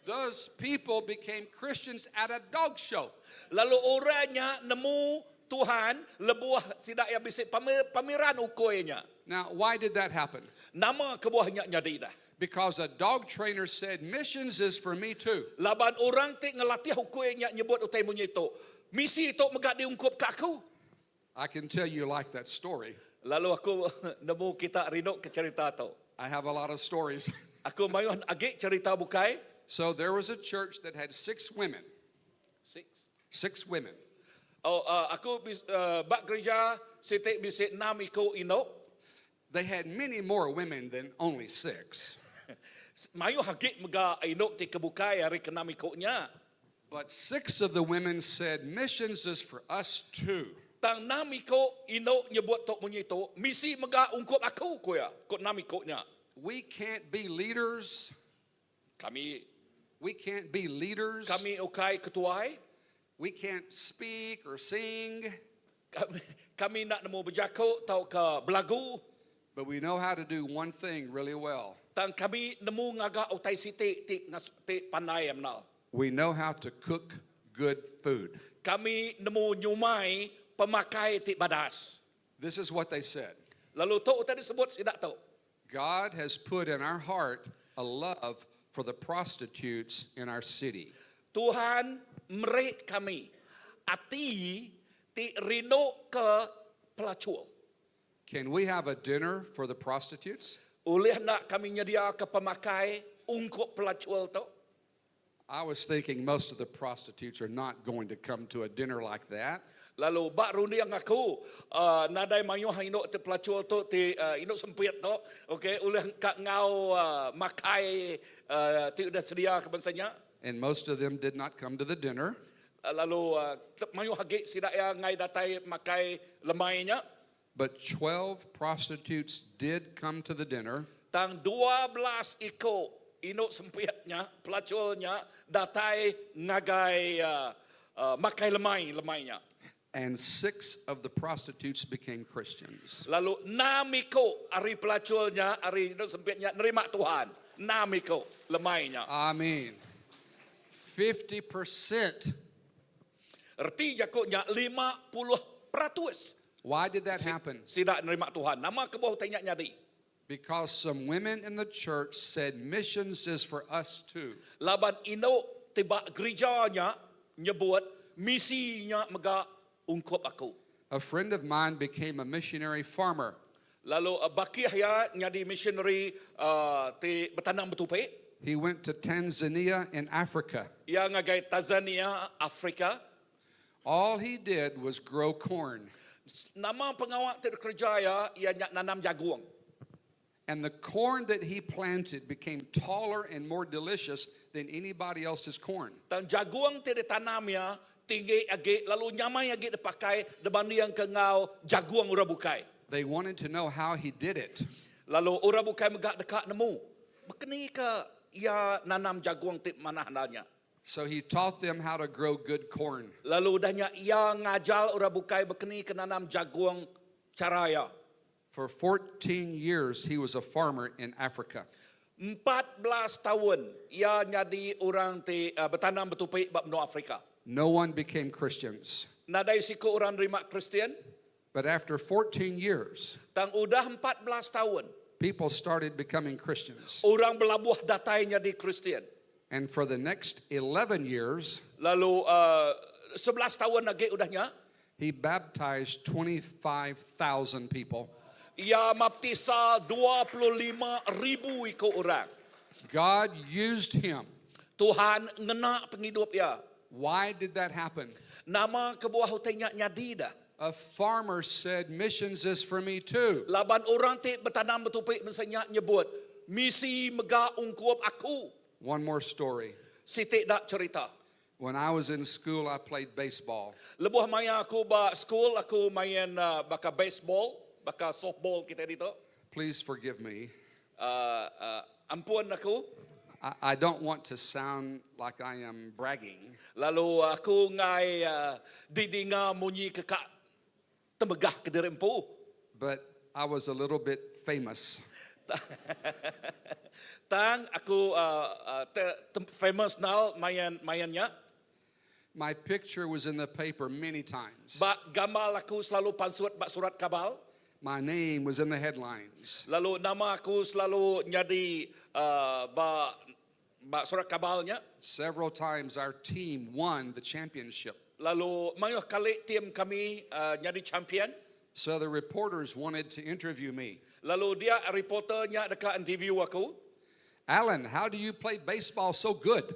Those people became Christians at a dog show. Lalu orang nya nemu Tuhan lebuh sida iya bisi pameran ukui nya. Now, why did that happen? Nama kebuah nya nyadi dah? Because a dog trainer said, missions is for me too. Laban orang ti ngelatih ukui nya nyebut utai munyi tu, Misi tu mega diungkup ka aku. I can tell you like that story. Lalu aku nemu kita rindu ke cherita tu. I have a lot of stories. Aku mayuh agi cherita bukai. So there was a church that had six women. Six. Six women. Oh, uh, aku bis, uh, ba gereja siti bisi enam iku indu. They had many more women than only six. Mayuh agi mega indu ti ke bukai ari ke enam iku nya. But six of the women said, Missions is for us too. Tang enam iku indu nyebut tu munyi tu, misi mega ungkup aku, ku iya, ku enam iku nya. We can't be leaders. Kami We can't be leaders. Kami ukai ketuai. We can't speak or sing. Kami, kami enda nemu bejaku tauka belagu. But we know how to do one thing really well. Tang kami nemu ngaga utai siti ti ti pandai mendal. We know how to cook good food. Kami nemu nyumai pemakai ti badas. This is what they said. Lalu tu utai disebut sida tu. God has put in our heart a love for the prostitutes in our city. Tuhan meri kami ati ti rindu ke pelacur. Can we have a dinner for the prostitutes? Ulih enda kami nyediaka pemakai ungkup pelacur tu? I was thinking most of the prostitutes are not going to come to a dinner like that. Lalu ba runding aku uh, nadai mayuh indu ti pelacur tu ti uh, indu sempit tu okay ulih ka ngau uh, makai uh, ti udah sedia ke bansa nya. And most of them did not come to the dinner. Lalu uh, mayuh agi sida ya ngai datai makai lemai nya. But 12 prostitutes did come to the dinner. Tang 12 iko indu sempit nya, pelacur nya datai ngagai uh, uh, makai lemai lemai nya. And six of the prostitutes became Christians. Lalu enam iko ari pelacur nya, ari indu sempit nya nerima Tuhan. Enam iko lemai nya. I mean, 50%. Erti jako nya 50%. Why did that happen? Sida nerima Tuhan. Nama kebuah utai nya nyadi? Because some women in the church said missions is for us too. Laban indu ti ba gereja nya nyebut misi nya mega ungkup aku. A friend of mine became a missionary farmer. Lalu uh, bakih ya nyadi missionary uh, ti betanam betupi. He went to Tanzania in Africa. Ia ngagai Tanzania, Afrika. All he did was grow corn. Nama pengawa ti kerja ya, ia nya nanam jagung. And the corn that he planted became taller and more delicious than anybody else's corn. Dan jagung ti ditanam ya tinggi agi lalu nyamai agi dipakai dibanding ke ngau jagung orang bukai. They wanted to know how he did it. Lalu orang bukai mega deka nemu. Bekeni ke ia nanam jagung ti manah nanya. So he taught them how to grow good corn. Lalu udahnya ia ngajar orang bukai bekeni ke nanam jagung cara ya. For 14 years, he was a farmer in Africa. 14 tahun ia nyadi orang ti uh, betanam betupi ba benua Afrika. No one became Christians. Nadai siku orang nerima Kristian. But after 14 years, Tang udah 14 tahun people started becoming Christians. orang belabuh datai nyadi Kristian. And for the next 11 years, Lalu uh, 11 tahun lagi udahnya he baptized 25,000 people. ia maptisa 25 ribu iku orang. God used him. Tuhan ngena penghidup ia. Why did that happen? Nama kebuah utai nya nyadi dah. A farmer said, Missions is for me too. Laban orang ti betanam betupi mensenya nyebut misi mega ungkup aku. One more story. Siti dak cerita. When I was in school, I played baseball. Lebuh maya aku ba school aku main uh, baka baseball, baka softball kita dito. Please forgive me. Uh, uh, ampun aku. I, I don't want to sound like I am bragging, Lalu aku ngai uh, didinga munyi ke kak temegah ke diri empu. but I was a little bit famous. Tang aku uh, uh, te, te, famous nal main mainnya. My picture was in the paper many times. Ba gamal aku selalu pansut ba surat kabal. My name was in the headlines. Lalu nama aku selalu nyadi uh, ba ba surat kabalnya. Several times our team won the championship. Lalu mayuh kali tim kami uh, nyadi champion. So the reporters wanted to interview me. Lalu dia reporternya dekat interview aku. Alan, how do you play baseball so good?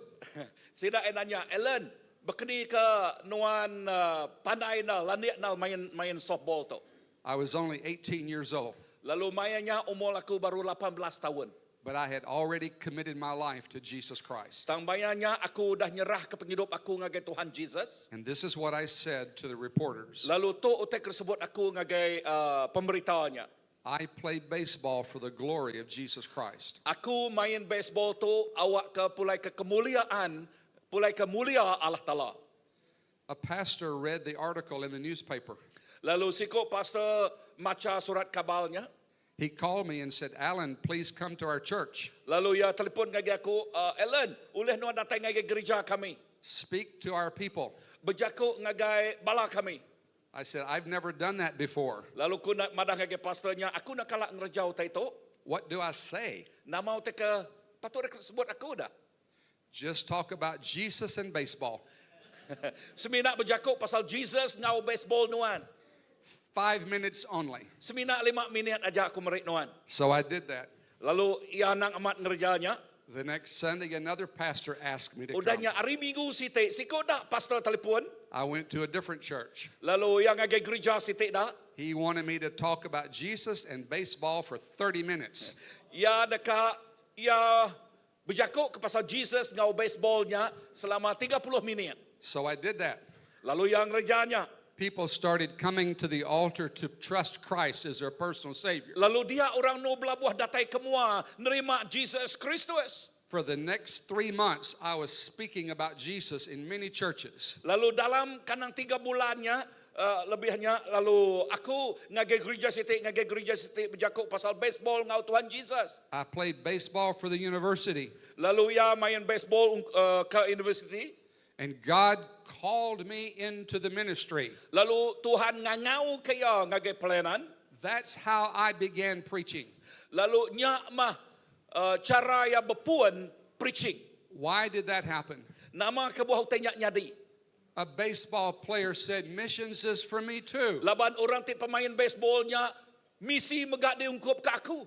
Sida eh nanya, Ellen, bekeni ke nuan uh, pandai na landik na main main softball tu. I was only 18 years old, Lalu mainnya umur aku baru 18 tahun. but I had already committed my life to Jesus Christ. Tang bayanya aku dah nyerah ke penghidup aku ngagai Tuhan Jesus. And this is what I said to the reporters Lalu tu utai tersebut aku ngagai uh, pemberitaannya. I play baseball for the glory of Jesus Christ. Aku main baseball tu awak ke pulai ke kemuliaan, pulai ke mulia Allah Taala. A pastor read the article in the newspaper. Lalu siko pastor maca surat kabalnya. He called me and said, Alan, please come to our church. Lalu ia telefon ngagai aku, uh, Ellen, ulih nuan datang ngagai gereja kami. Speak to our people. Berjakuk ngagai bala kami. I said, I've never done that before. Lalu ku nak madah ngagai pastornya, aku nak kalak ngerja utai tu. What do I say? Nama utai ke patut dia sebut aku dah. Just talk about Jesus and baseball. Semina berjakuk pasal Jesus ngau baseball nuan. 5 minutes only. Semina 5 minit aja aku merik nuan. So I did that. Lalu ia nang amat ngerjanya. The next Sunday, another pastor asked me to Udah come. nya hari Minggu siti, siku dak pastor telefon. I went to a different church. Lalu yang ngagai gereja siti dak. He wanted me to talk about Jesus and baseball for 30 minutes. Ya deka ya bejaku ke pasal Jesus ngau baseballnya selama 30 minit. So I did that. Lalu yang gerejanya. People started coming to the altar to trust Christ as their personal Savior. Lalu dia orang nu belabuh datai kemua nerima Jesus Kristus. For the next three months, I was speaking about Jesus in many churches. Lalu dalam kanang tiga bulannya lebihnya lalu aku ngagai gereja siti ngagai gereja siti bejaku pasal baseball ngau Tuhan Jesus. I played baseball for the university, Lalu ia main baseball ke university. and God called me into the ministry. Lalu Tuhan ngangau ke ia ngagai pelayanan. That's how I began preaching. Lalu nyak mah cara ia berpuan preaching. Why did that happen? Nama kebuah utai nyak nyadi. A baseball player said, Missions is for me too. Laban orang ti pemain baseballnya misi megak diungkup ke aku.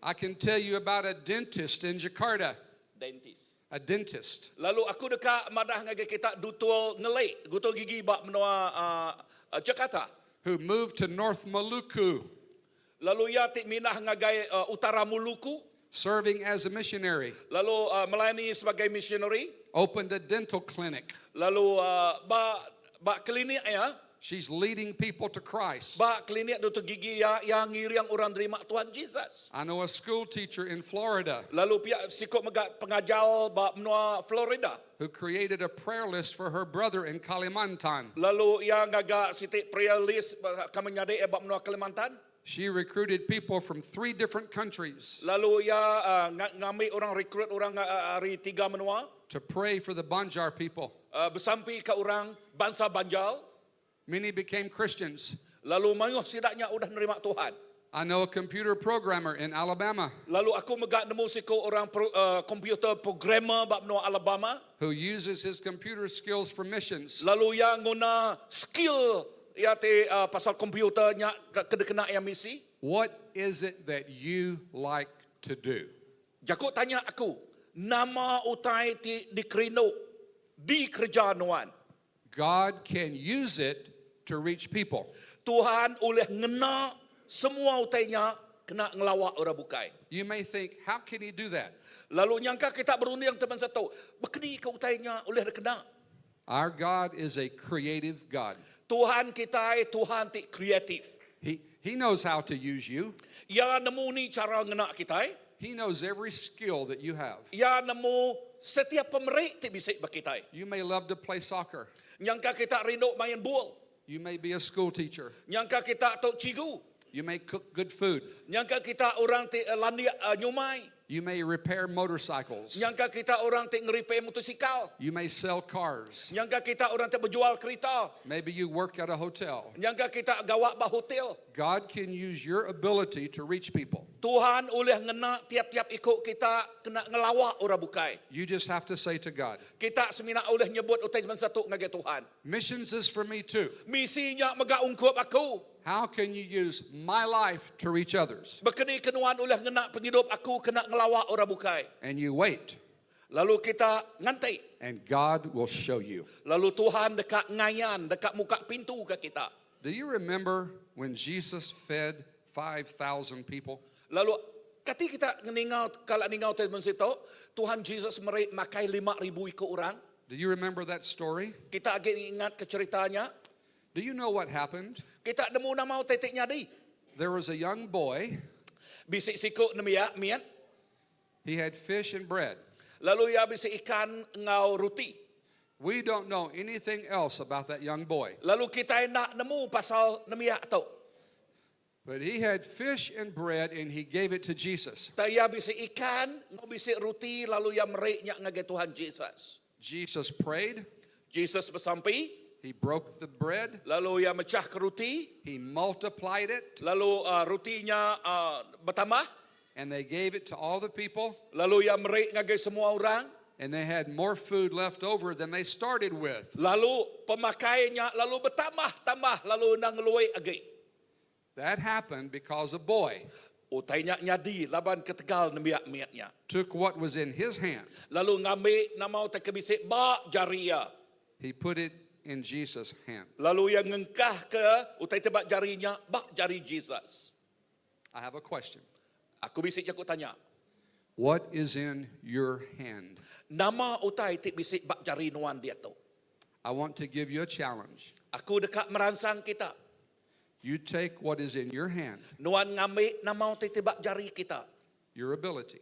I can tell you about a dentist in Jakarta. Dentist. A dentist. Lalu aku dekat madah ngagai kita dutul ngelik, dutul gigi bak menua Jakarta. Who moved to North Maluku, Lalu ia ti minah ngagai utara Maluku, serving as a missionary, lalu melayani sebagai missionary, opened a dental clinic. lalu ba ba klinik ya, She's leading people to Christ. ba klinik dutul gigi ya yang ngiriang orang terima Tuhan Jesus. I know a school teacher in Florida Lalu pihak sikok megak pengajar ba menua Florida. who created a prayer list for her brother in Kalimantan. Lalu ia ngagak siti prayer list kami nyadek ba menua Kalimantan. She recruited people from three different countries Lalu ia ngambil orang rekrut orang hari tiga menua to pray for the Banjar people. Bersampi ke orang bangsa Banjal. Many became Christians. Lalu mayuh sidaknya udah nerima Tuhan. I know a computer programmer in Alabama Lalu aku megak nemu siku orang komputer programmer bab menua Alabama. who uses his computer skills for missions. Lalu ia nguna skill ia te pasal komputernya ke kena ia misi. What is it that you like to do? Jakuk tanya aku, nama utai ti dikerino di kerja nuan. God can use it to reach people. Tuhan oleh ngena semua utainya kena ngelawak orang bukai. You may think, how can he do that? Lalu nyangka kita berunding teman satu, bekeni ke utainya oleh kena. Our God is a creative God. Tuhan kita Tuhan ti kreatif. He knows how to use you. Ia nemu ni cara ngena kita. He knows every skill that you have. Ia nemu setiap pemerik ti bisik bagi kita. You may love to play soccer. Nyangka kita rindu main bol. You may be a school teacher. Nyangka kita tok cigu. You may cook good food. Nyangka kita orang ti landia nyumai. You may repair motorcycles. Nyangka kita orang ti ngeripe motosikal. You may sell cars. Nyangka kita orang ti berjual kereta. Maybe you work at a hotel. Nyangka kita gawak ba hotel. God can use your ability to reach people. Tuhan oleh ngena tiap-tiap ikut kita kena ngelawak orang bukai. You just have to say to God, Kita semina oleh nyebut utai zaman satu ngagai Tuhan. Missions is for me too. Misinya megak ungkup aku. How can you use my life to reach others? Bekeni kenuan oleh ngena penghidup aku kena ngelawak orang bukai. And you wait, Lalu kita nganti. and God will show you. Lalu Tuhan dekat ngayan, dekat muka pintu ke kita. Do you remember when Jesus fed 5,000 people? Lalu kati kita ningau kalau ningau teman situ, Tuhan Jesus merik makai 5,000 ikut orang. Do you remember that story? Kita agak ingat ke ceritanya. Do you know what happened? Kita nemu nama tetiknya di. There was a young boy. Bisik sikuk nemiak miat. He had fish and bread. Lalu ia bisik ikan ngau roti. We don't know anything else about that young boy. Lalu kita nak nemu pasal nemiak tu. But he had fish and bread and he gave it to Jesus. Ta ia bisik ikan, ngau bisik roti lalu ia meriknya ngagai Tuhan Jesus. Jesus prayed. Jesus bersampi. He broke the bread. Lalu ia mecah ke roti. He multiplied it. Lalu rotinya bertambah. And they gave it to all the people. Lalu ia merik ngagai semua orang. And they had more food left over than they started with. Lalu pemakaiannya lalu bertambah-tambah lalu nang ngeluai agi. That happened because a boy. Utai nya nyadi laban ketegal nembiak mit nya. Took what was in his hand. Lalu ngambi nama utai ke bisi ba jari iya. He put it in Jesus' hand. Lalu iya ngengkahka utai ti ba jari nya ba jari Jesus. I have a question. Aku bisi jaku tanya. What is in your hand? Nama utai ti bisi ba jari nuan diatu? I want to give you a challenge. Aku deka meransang kita. You take what is in your hand. Nuan ngambi nama utai ti ba jari kita. Your ability.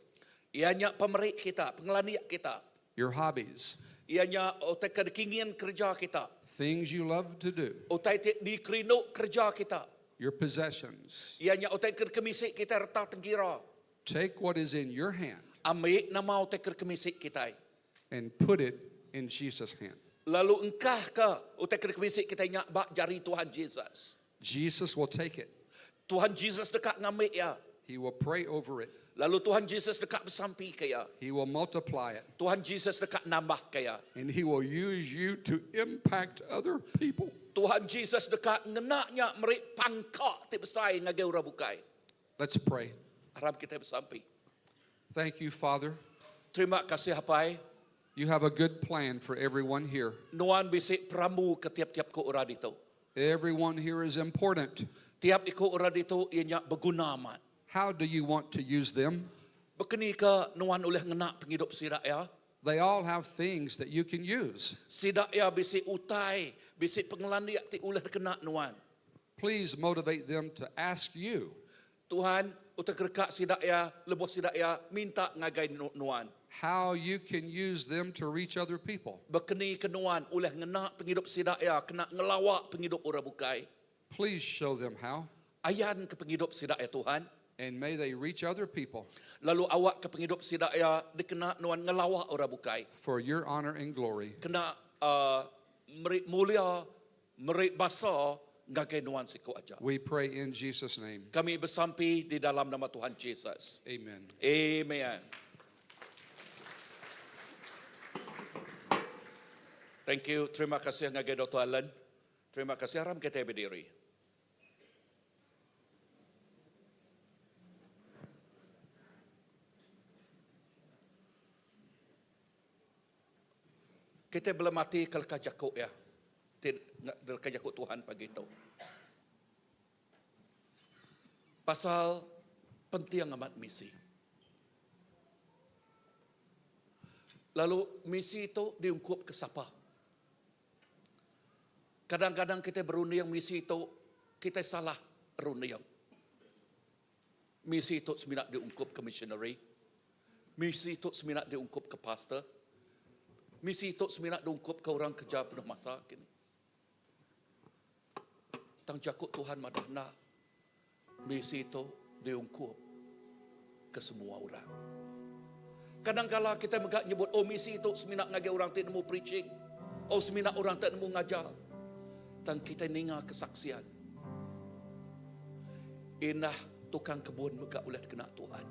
Iya nya pemeri kita, pengelandik kita. Your hobbies. Iya nya utai ke dikingin kereja kita. Things you love to do. Utai ti dikerindu kereja kita. Your possessions. Iya nya utai ke dikemisi kita reta tengkira. Take what is in your hand. Ambi nama utai ke dikemisi kitai. And put it in Jesus hand. Lalu engkahka utai ke dikemisi kitai nya ba jari Tuhan Jesus. Jesus will take it. Tuhan Jesus deka ngambi iya. He will pray over it. Lalu Tuhan Jesus deka besampika iya. He will multiply it. Tuhan Jesus deka nambahka iya. And he will use you to impact other people. Tuhan Jesus deka ngena nya meri pangka ti besai ngagai orang bukai. Let's pray. Aram kitai besampi. Thank you, Father. Terima kasih Apai. You have a good plan for everyone here. Nuan bisi perambu ke tiap-tiap iku orang ditu. Everyone here is important. Tiap iku orang ditu iya nya beguna amat. How do you want to use them? Bekeni ke nuan ulih ngena pengidup sida iya? They all have things that you can use. Sida iya bisi utai, bisi pengelandik ti ulih dikena nuan. Please motivate them to ask you. Tuhan, utai ke deka sida iya lebuh sida iya minta ngagai nuan. How you can use them to reach other people. Bekeni ke nuan ulih ngena pengidup sida iya kena ngelawa pengidup orang bukai. Please show them how. Ayan ke pengidup sida iya Tuhan. And may they reach other people. Lalu awak ke pengidup sida iya dikena nuan ngelawa orang bukai. For your honor and glory. Kena uh, meri mulia Meri basa ngagai nuan siku aja. We pray in Jesus name. Kami besampi di dalam nama Tuhan Jesus. Amen. Amen. Thank you. Terima kasih ngagai Dr. Alan. Terima kasih aram kitai bediri. Kitai belemati ke leka jaku iya ti leka jaku Tuhan pagi tu. Pasal penting amat misi. Lalu misi tu diungkup ke sapa? Kadang-kadang kitai berunding misi tu kitai salah runding. Misi tu semina diungkup ke missionary. Misi tu semina diungkup ke pastor. Misi tu semina diungkup ke orang kerja penuh masa kini. Tang jaku Tuhan madah enda. Misi tu diungkup ke semua orang. Kadang-kala kitai mega nyebut oh misi tu semina ngagai orang ti nemu preaching. Oh semina orang ti nemu ngajar. Tang kitai ninga kesaksian. Indah tukang kebun mega ulih dikena Tuhan.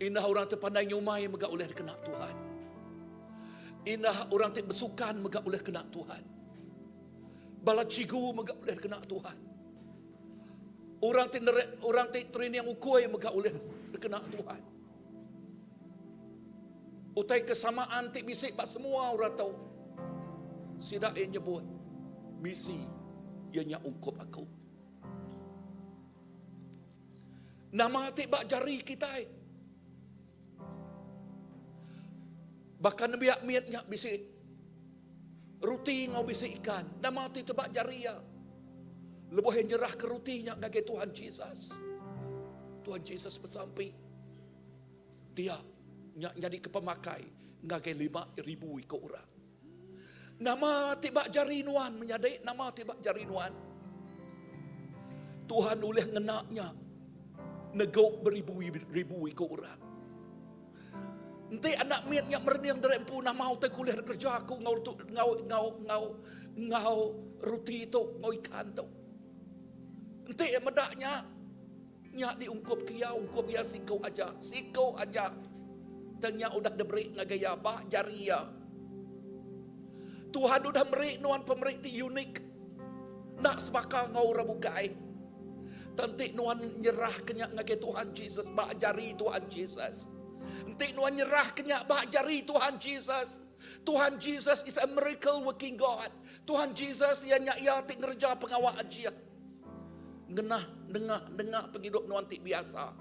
Indah orang ti pandai nyumai mega ulih dikena Tuhan. Indah orang ti besukan mega ulih kena Tuhan. Bala cikgu mega ulih dikena Tuhan. Orang ti nere, orang ti training ukui mega ulih dikena Tuhan. Utai kesamaan ti bisi ba semua orang tu. Sida iya nyebut misi iya nya ungkup aku. Nama ti ba jari kitai. Baka nembiak mit nya bisi ruti enggau bisi ikan. Nama ti teba jari iya. Lebuh iya nyerahka ruti nya ngagai Tuhan Jesus. Tuhan Jesus besampi. Dia nya nyadika pemakai ngagai 5000 iku orang. Nama ti ba jari nuan menyadi, nama ti ba jari nuan. Tuhan ulih ngena nya negu beribu-ribu iku orang. Enti anak mit nya merening diri empu nama utai ke ulih dikereja aku enggau enggau enggau enggau enggau ruti tu enggau ikan tu. Enti iya meda nya Nya diungkup ke iya, ungkup iya siku aja, siku aja. Tang nya udah diberi ngagai iya ba jari iya. Tuhan udah meri nuan pemeri ti unik, enda sebaka enggau orang bukai. Tang enti nuan nyerahka nya ngagai Tuhan Jesus ba jari Tuhan Jesus. Enti nuan nyerahka nya ba jari Tuhan Jesus. Tuhan Jesus is a miracle working God. Tuhan Jesus iya nya iya ti ngereja pengawa ajih. Ngenah nengah nengah pengidup nuan ti biasa.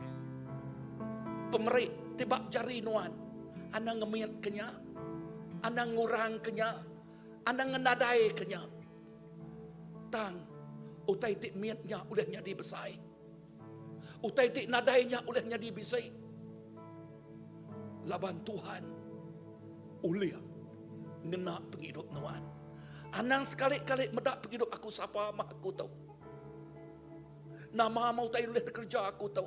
Pemeri ti ba jari nuan anang ngemitka nya, anang ngurangka nya, anang ngenadaika nya. Tang, utai ti mit nya ulih nyadi besai. Utai ti nadai nya ulih nyadi bisi. Laban Tuhan ulih ngena pengidup nuan. Anang sekali-kali meda pengidup aku sapa mah aku tu. Nama mah utai ulih dikereja aku tu.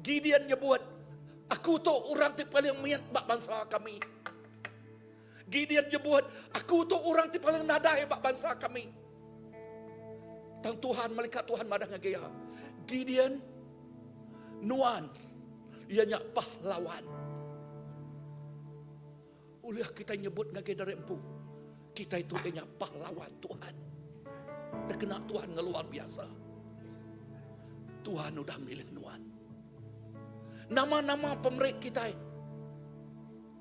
Gideon nyebut, Aku tu orang ti paling mit ba bansa kami. Gideon nyebut, Aku tu orang ti paling nadai ba bansa kami. Tang Tuhan, malaikat Tuhan madah ngagai iya, Gideon, nuan iya nya pahlawan. Ulih kitai nyebut ngagai diri empu, kitai tu iya nya pahlawan Tuhan. Dikena Tuhan ngeluar biasa. Tuhan udah milih nuan. Nama-nama pemeri kitai.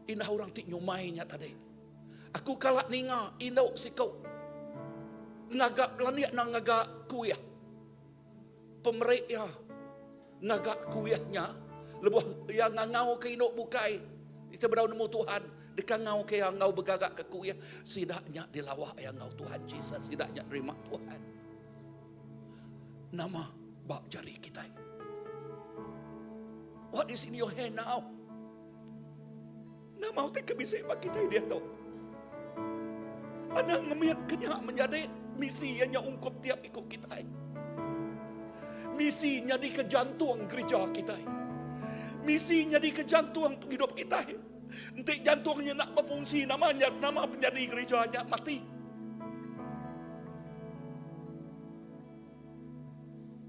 Indah orang ti nyumai nya tadi. Aku kala ninga indu siku ngaga landik nang ngaga kuih. Pemeri iya ngaga kuih nya lebuh iya ngangau ke indu bukai ti bedau nemu Tuhan deka ngau ke iya enggau begaga ke kuih sida nya dilawa iya enggau Tuhan Jesus sida nya nerima Tuhan. Nama ba jari kitai. What is in your hand now? Nama utai ke bisi ba kitai diatu? Anang ngemit ke nya menyadi misi iya nya ungkup tiap iku kitai. Misi nyadika jantung gerija kitai. Misi nyadika jantung pengidup kitai. Enti jantung nya enda befungsi nama nya nama penyadi gerija nya mati.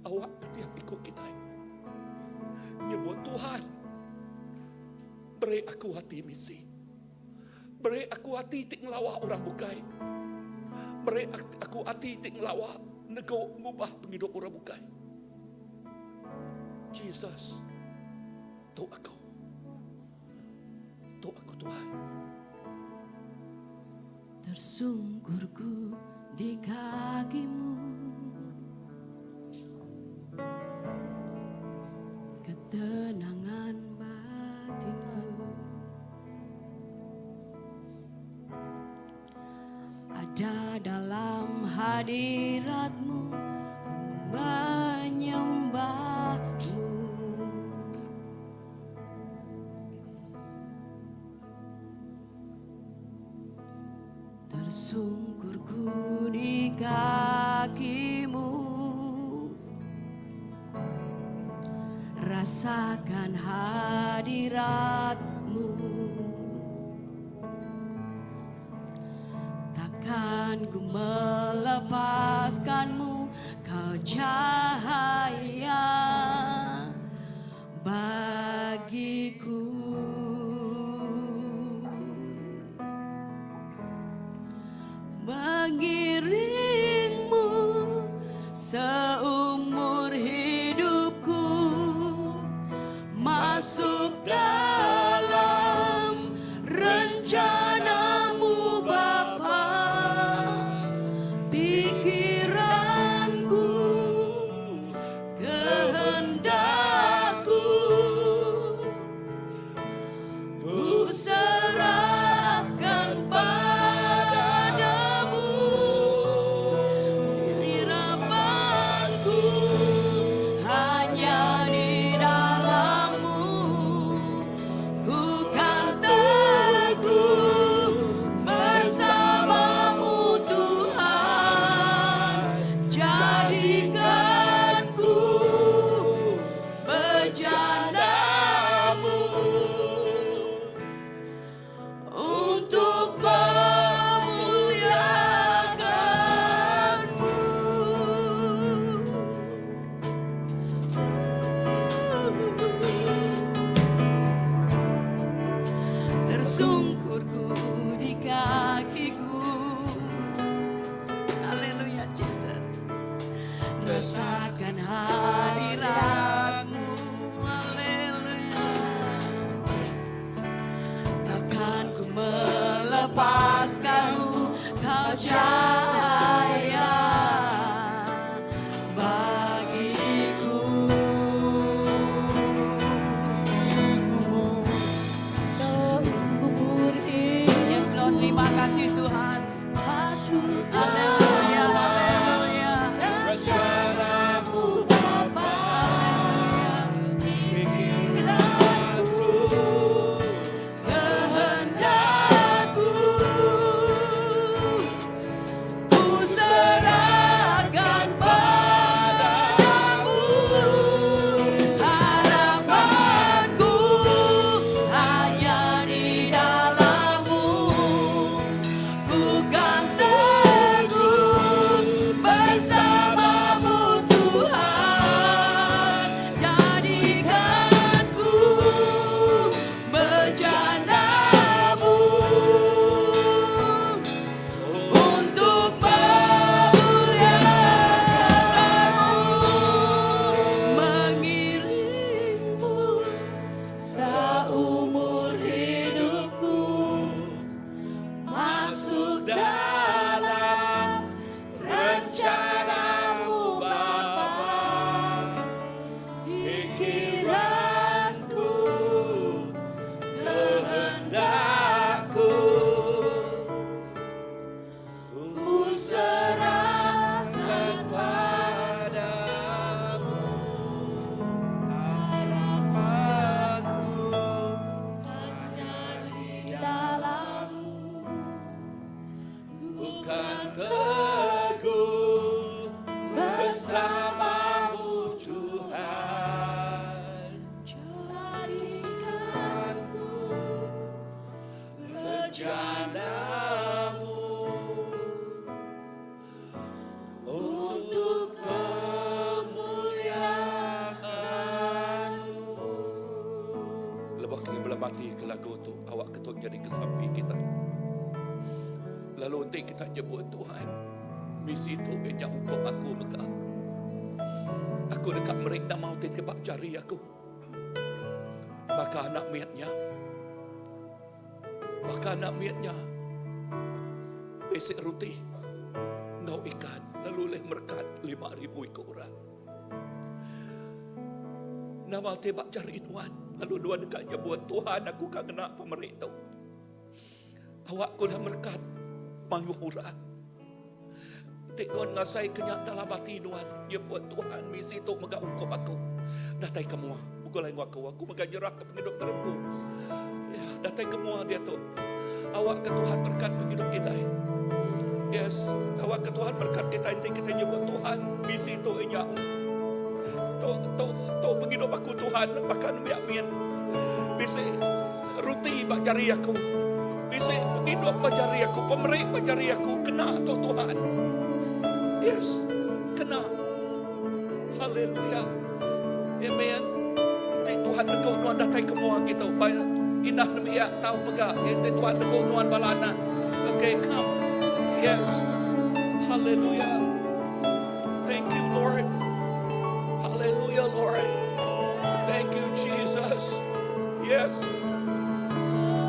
Awak ke tiap iku kitai nyebut Tuhan beri aku ati misi. Beri aku ati ti ngelawa orang bukai. Beri aku ati ti ngelawa negu ngubah pengidup orang bukai. Jesus, tu aku. Tu aku Tuhan. Tersungkurku di kakimu Ketenangan batinku Ada dalam hadiratmu Ku menyembahmu Tersungkurku di kakimu Rasakan hadiratmu Takkan ku melepaskanmu Kau cahaya bagiku. Mengiringmu seumur hidupku masuk dalam rencanamu Bapa pikiranku Kehendakku ku serahkan padamu. Rasakan hadiratmu Haleluya Takkan ku melepaskanmu Kau cahaya bagiku Yes Lord, terima kasih Tuhan. Haleluya, haleluya. Rencanamu Bapa, Haleluya. pikiranku, Kehendakku ku serahkan padamu. Harapanku hanya di dalammu. Ku kan teguh bersamamu Tuhan. Jadikan ku bejanamu untuk memuliakanmu, mengiringmu seumur hidupku, masuk dalam rencanamu Bapa, pikiranku, kehendakku, ku serahkan padamu. Harapanku hanya di dalammu. Ku kan teguh bersamamu Tuhan. Jadikan ku bejanamu untuk kemuliaanmu. Lebah kita belabati ke lagu tu, awak ketuk jadi kesampi kita. Lalu nanti kita nyebut Tuhan, misi tu banyak untuk aku mega. Aku dekat mereka mau kebak jari aku. Maka anak miatnya, maka anak miatnya, besek roti, ngau ikan, lalu leh merkat 5,000 ikut orang. Nama tebak jari Tuhan, lalu dua dekat nyebut Tuhan aku kan kena pemerintah. Awak kula merkat mayu orang. Tik Tuhan ngasai kenyak dalam hati Tuhan. Dia buat Tuhan misi tu megak ungkup aku. Datai ke mua. Bukan lain aku. Aku megak nyerah ke penghidup terempu. Ya, datai ke mua dia tu. Awak ke Tuhan berkat penghidup kita. Yes, awak ke Tuhan berkat kita. Nanti kita nyebut Tuhan misi tu inyak. Tu tu tu penghidup aku Tuhan bahkan biak mian. Bisi ruti bak jari aku. Bisi penghidup bak jari aku, pemerik bak jari aku kena tu Tuhan. Yes, kena. Haleluya. Amen. Nanti Tuhan negok nuan datai ke mua kita. Baik indah nembiak tau mega. Nanti Tuhan negok nuan balana. Okay, come. Yes. Hallelujah. Thank you, Lord. Hallelujah, Lord. Thank you, Jesus. Yes.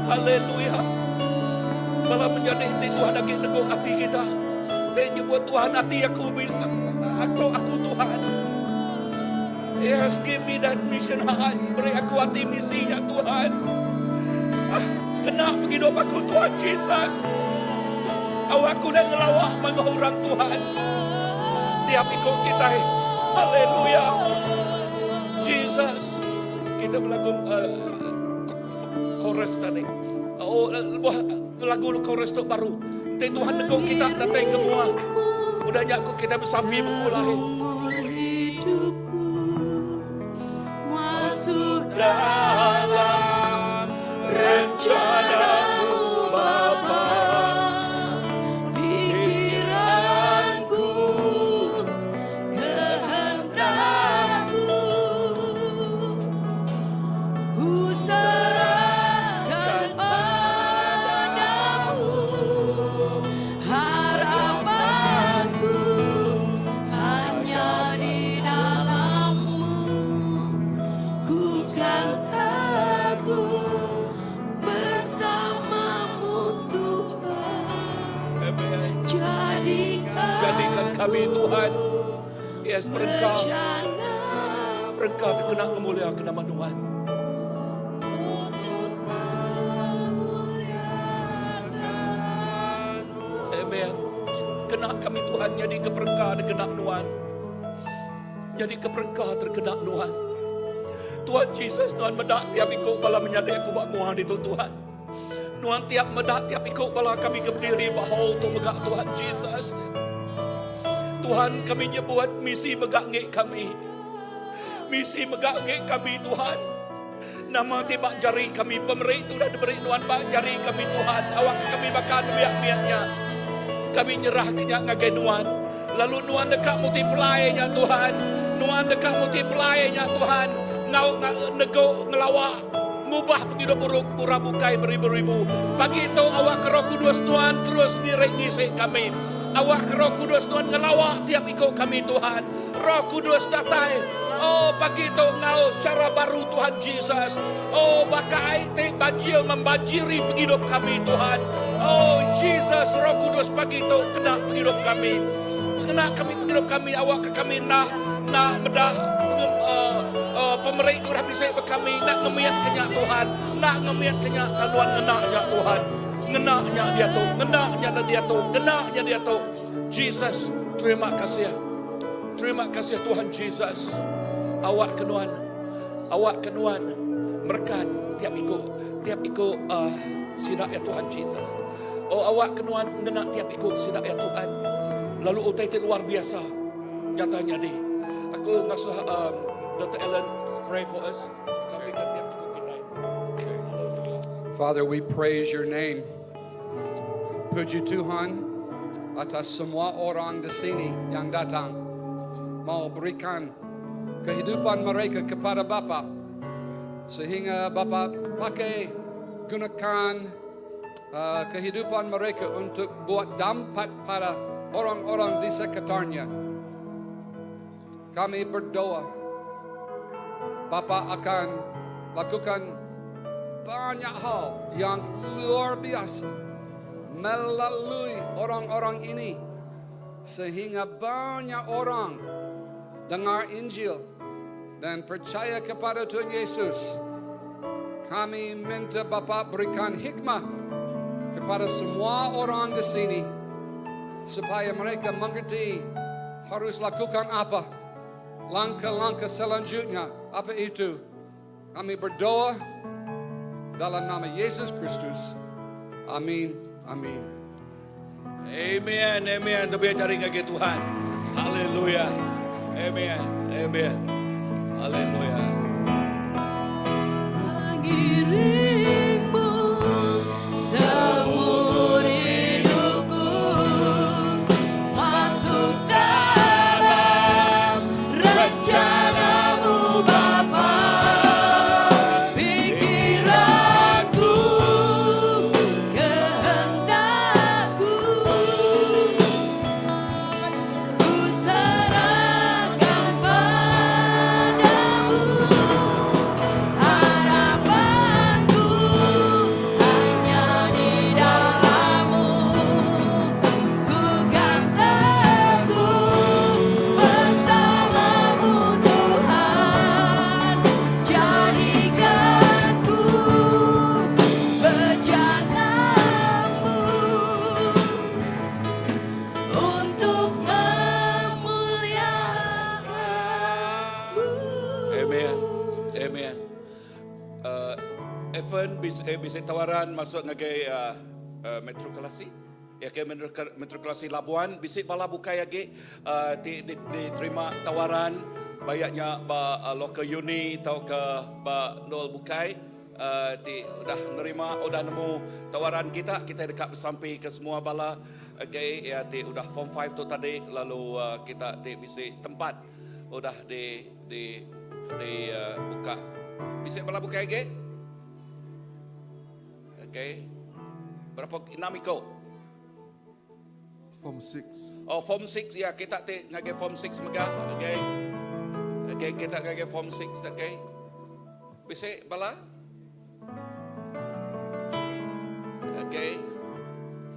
Hallelujah. Malah menjadi hati Tuhan lagi negok hati kita. Dia nyebut Tuhan hati aku atau aku Tuhan. Yes, give me that mission heart. Beri aku hati misinya Tuhan. Ah, kena penghidup aku Tuhan Jesus. Awak aku dah ngelawak mga orang Tuhan. Tiap ikut kita. Haleluya. Jesus. Kita melakukan chorus tadi. Oh, lagu chorus tu baru. Nanti Tuhan negok kita datang ke mua. Udahnya aku kita bersampi berkulai. Seumur hidupku masuk Dalam rencanamu Bapa, pikiranku, kehendakku, ku serahkan padamu. Harapanku hanya Jadikan kami Tuhan. Yes, perengka. Perengka kena ngemulia ke nama Tuhan. Amen. Kena kami Tuhan jadi ke perengka kena Tuhan. Jadi ke perengka terkena Tuhan. Tuhan Jesus, Tuhan medak tiap ikut bala menyadi aku buat muah itu Tuhan. Nuan tiap medak tiap ikut bala kami ke berdiri bahol tu megak Tuhan Jesus. Tuhan kami nyebuat misi megak ngik kami. Misi megak ngik kami Tuhan. Nama tiba jari kami pemeri itu dah diberi Tuhan bak jari kami Tuhan. Awak kami bakal biak-biaknya. Kami nyerah kenyak ngagai Tuhan. Lalu Tuhan dekat multiply-nya Tuhan. Tuhan dekat multiply-nya Tuhan. Ngau nego ngelawak ngubah penghidup buruk pura bukai beribu-ribu. Pagi itu awak Roh Kudus Tuhan terus ngiring ngisi kami. Awak Roh Kudus Tuhan ngelawak tiap ikut kami Tuhan. Roh Kudus datai. Oh pagi itu ngau cara baru Tuhan Jesus. Oh bakai te banjir membajiri penghidup kami Tuhan. Oh Jesus Roh Kudus pagi itu kena penghidup kami. Kena kami penghidup kami awak ke kami nak nak medak pemeri itu dah bisa kami nak ngemiat kenyak Tuhan, nak ngemiat kenyak kaluan ngenaknya Tuhan. Ngenaknya dia tu, ngenaknya dia tu, ngenaknya dia tu. Jesus, terima kasih. Terima kasih Tuhan Jesus. Awak kenuan, awak kenuan merekat tiap ikut, tiap ikut sidak ya Tuhan Jesus. Oh awak kenuan ngenak tiap ikut sidak ya Tuhan. Lalu utai itu luar biasa nyatanya di. Aku ngasuh Dr. Ellen pray for us. Kami kan tiap ikut kita. Father, we praise your name. Puji Tuhan atas semua orang di sini yang datang mau berikan kehidupan mereka kepada Bapa sehingga Bapa pakai gunakan kehidupan mereka untuk buat dampak pada orang-orang di sekitarnya. Kami berdoa Bapa akan lakukan banyak hal yang luar biasa melalui orang-orang ini sehingga banyak orang dengar Injil dan percaya kepada Tuhan Yesus. Kami minta Bapa berikan hikmah kepada semua orang di sini supaya mereka mengerti harus lakukan apa, langkah-langkah selanjutnya, apa itu. Kami berdoa dalam nama Yesus Kristus. Amin. Amin. Amen. Amen. Tapi cari kaki Tuhan. Haleluya. Amen. Amen. Haleluya. Mengiringmu seumur hidupku masuk dalam rencanamu Bapa. Pikiranku, kehendakku, ku serahkan padamu. Harapanku hanya di dalammu, ku kan teguh bersamamu Tuhan. Jadikan ku bejanamu untuk memuliakanmu. Amen. Amen. Evan bisa tawaran masuk ngagai matrikulasi. Ya ke matrikulasi Labuan bisa bala bukai lagi diterima tawaran banyaknya ba local uni atau ke ba nol bukai ti udah nerima udah nemu tawaran kita, kita dekat bersampai ke semua bala. Okay, ya ti udah form 5 tu tadi lalu kita di bisa tempat udah di di di buka. Bisa bala bukai lagi? Okay. Berapa enam ikut? Form 6. Oh, form 6 ya, kita ti ngagai form 6 mega. Okay. Okay, kita ngagai form 6, okay. Bisa bala? Okay.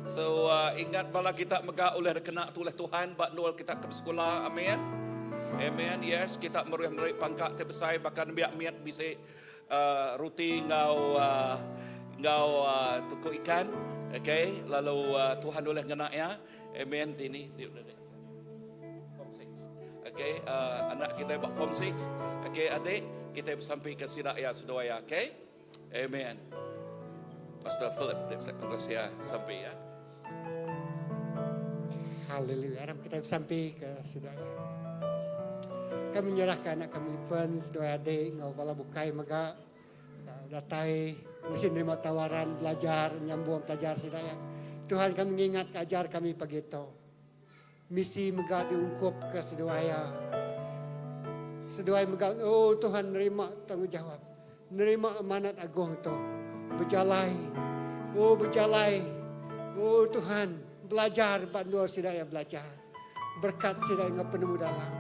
So uh, ingat bala kita mega ulih dikena tu ulih Tuhan ba endur kita ke besekula. Amen. Amen. Yes, kita merih meri pangka ti besai baka nembiak mit bisi uh, ruti enggau uh, enggau uh, tuku ikan. Okay, lalu uh, Tuhan ulih ngena ya. Amen. Dini, di, di, Form 6. Okay, uh, anak kita ba form 6. Okay, adik, kita besampi ke sida ya seduai ya. Okay? Amen. Pastor Philip, dia bisa sampai ya. Haleluya. Aram kita sampai ke sida ya. Kami menyerahkan anak kami pun seduai adik ngau bala bukai mega datai mesti nerima tawaran belajar nyambung pelajar sida ya. Tuhan kami ngingat ke ajar kami pagi tu. Misi mega diungkup ke seduai ya. Seduai mega oh Tuhan nerima tanggungjawab. Nerima amanat agung tu. Bejalai. Oh bejalai. Oh Tuhan belajar ba endur sida ya belajar. Berkat sida enggau penemu dalam.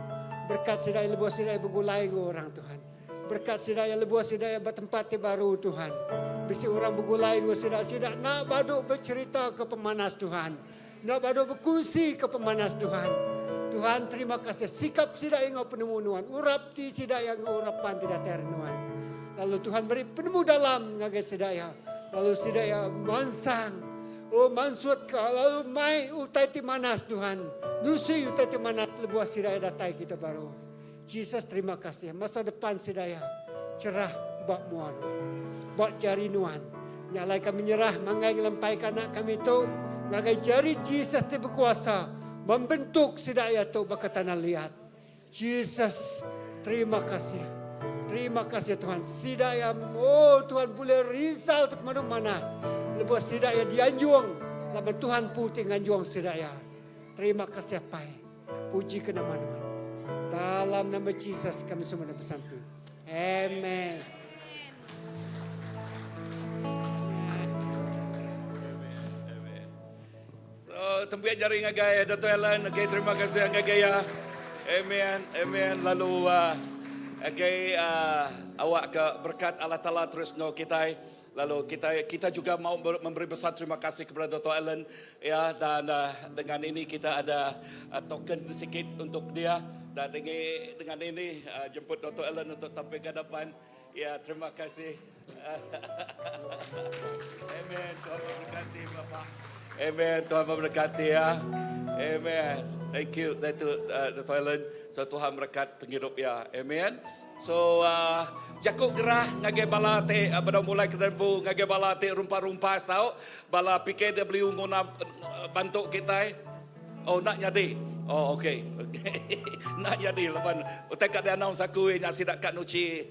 Berkat sida lebuh sida begulai enggau orang Tuhan. Berkat sida ya lebuh sida ya bertempat ti baru Tuhan. Bisi orang begulai enggau sida sida nak badu bercerita ke pemanas Tuhan. Nak badu berkongsi ke pemanas Tuhan. Tuhan terima kasih sikap sida yang enggau penemu nuan. Urap ti sida yang enggau urapan ti datai ari nuan. Lalu Tuhan beri penemu dalam ngagai sida ya. Lalu sida ya mansang. Oh mansut ke lalu mai utai ti manas Tuhan. Nusi utai ti manas lebuh sida ya datai kita baru. Jesus terima kasih masa depan sida ya cerah ba mua nuan. Ba jari nuan. Nya alai kami nyerah manggai ngelempai ke anak kami tu ngagai jari Jesus ti bekuasa membentuk sida ya tu baka tanah liat. Jesus terima kasih. Terima kasih Tuhan. Sida ya oh Tuhan boleh result ti pemadu manah lebuh sida ya dianjung laban Tuhan pu ti nganjung sida ya. Terima kasih Apai. Puji ke nama Tuhan. Dalam nama Jesus kami semua dah bersampi. Amen. So, tempiak jari ngagai Dr. Ellen. Okay, terima kasih ngagai ya. Amen. Amen. Lalu uh, okay, uh, awak ke berkat Allah Taala terus ngau kita. Lalu kita kita juga mau memberi besar terima kasih kepada Dr. Ellen ya dan uh, dengan ini kita ada uh, token sikit untuk dia dan dengan dengan ini uh, jemput Dr. Ellen untuk tampil ke depan. Ya, terima kasih. Amen. Tuhan memberkati Bapak. Amen. Tuhan memberkati ya. Amen. Thank you Datuk uh, Dr. Ellen. So Tuhan berkat penghidup ya. Amen. So uh, jaku gerah ngagai bala te uh, bedau mulai ke dempu ngagai bala te rumpa-rumpa tau bala PKW nguna uh, bantu kita. Oh nak nyadi. Oh okey. Okay. nak nyadi laban utai kat dia announce aku nya sidak kat nuci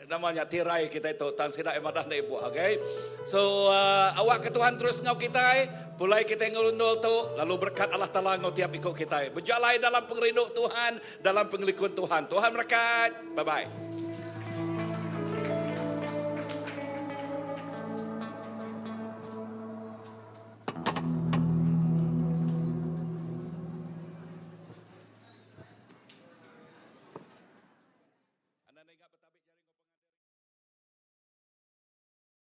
namanya tirai kita itu tang sida madah na ibu okay so uh, awak ke Tuhan terus ngau kita eh. Pulai kita ngurundul tu lalu berkat Allah Taala ngau tiap ikut kita eh. Berjalai dalam pengerindu Tuhan dalam pengelikun Tuhan. Tuhan berkat. Bye bye.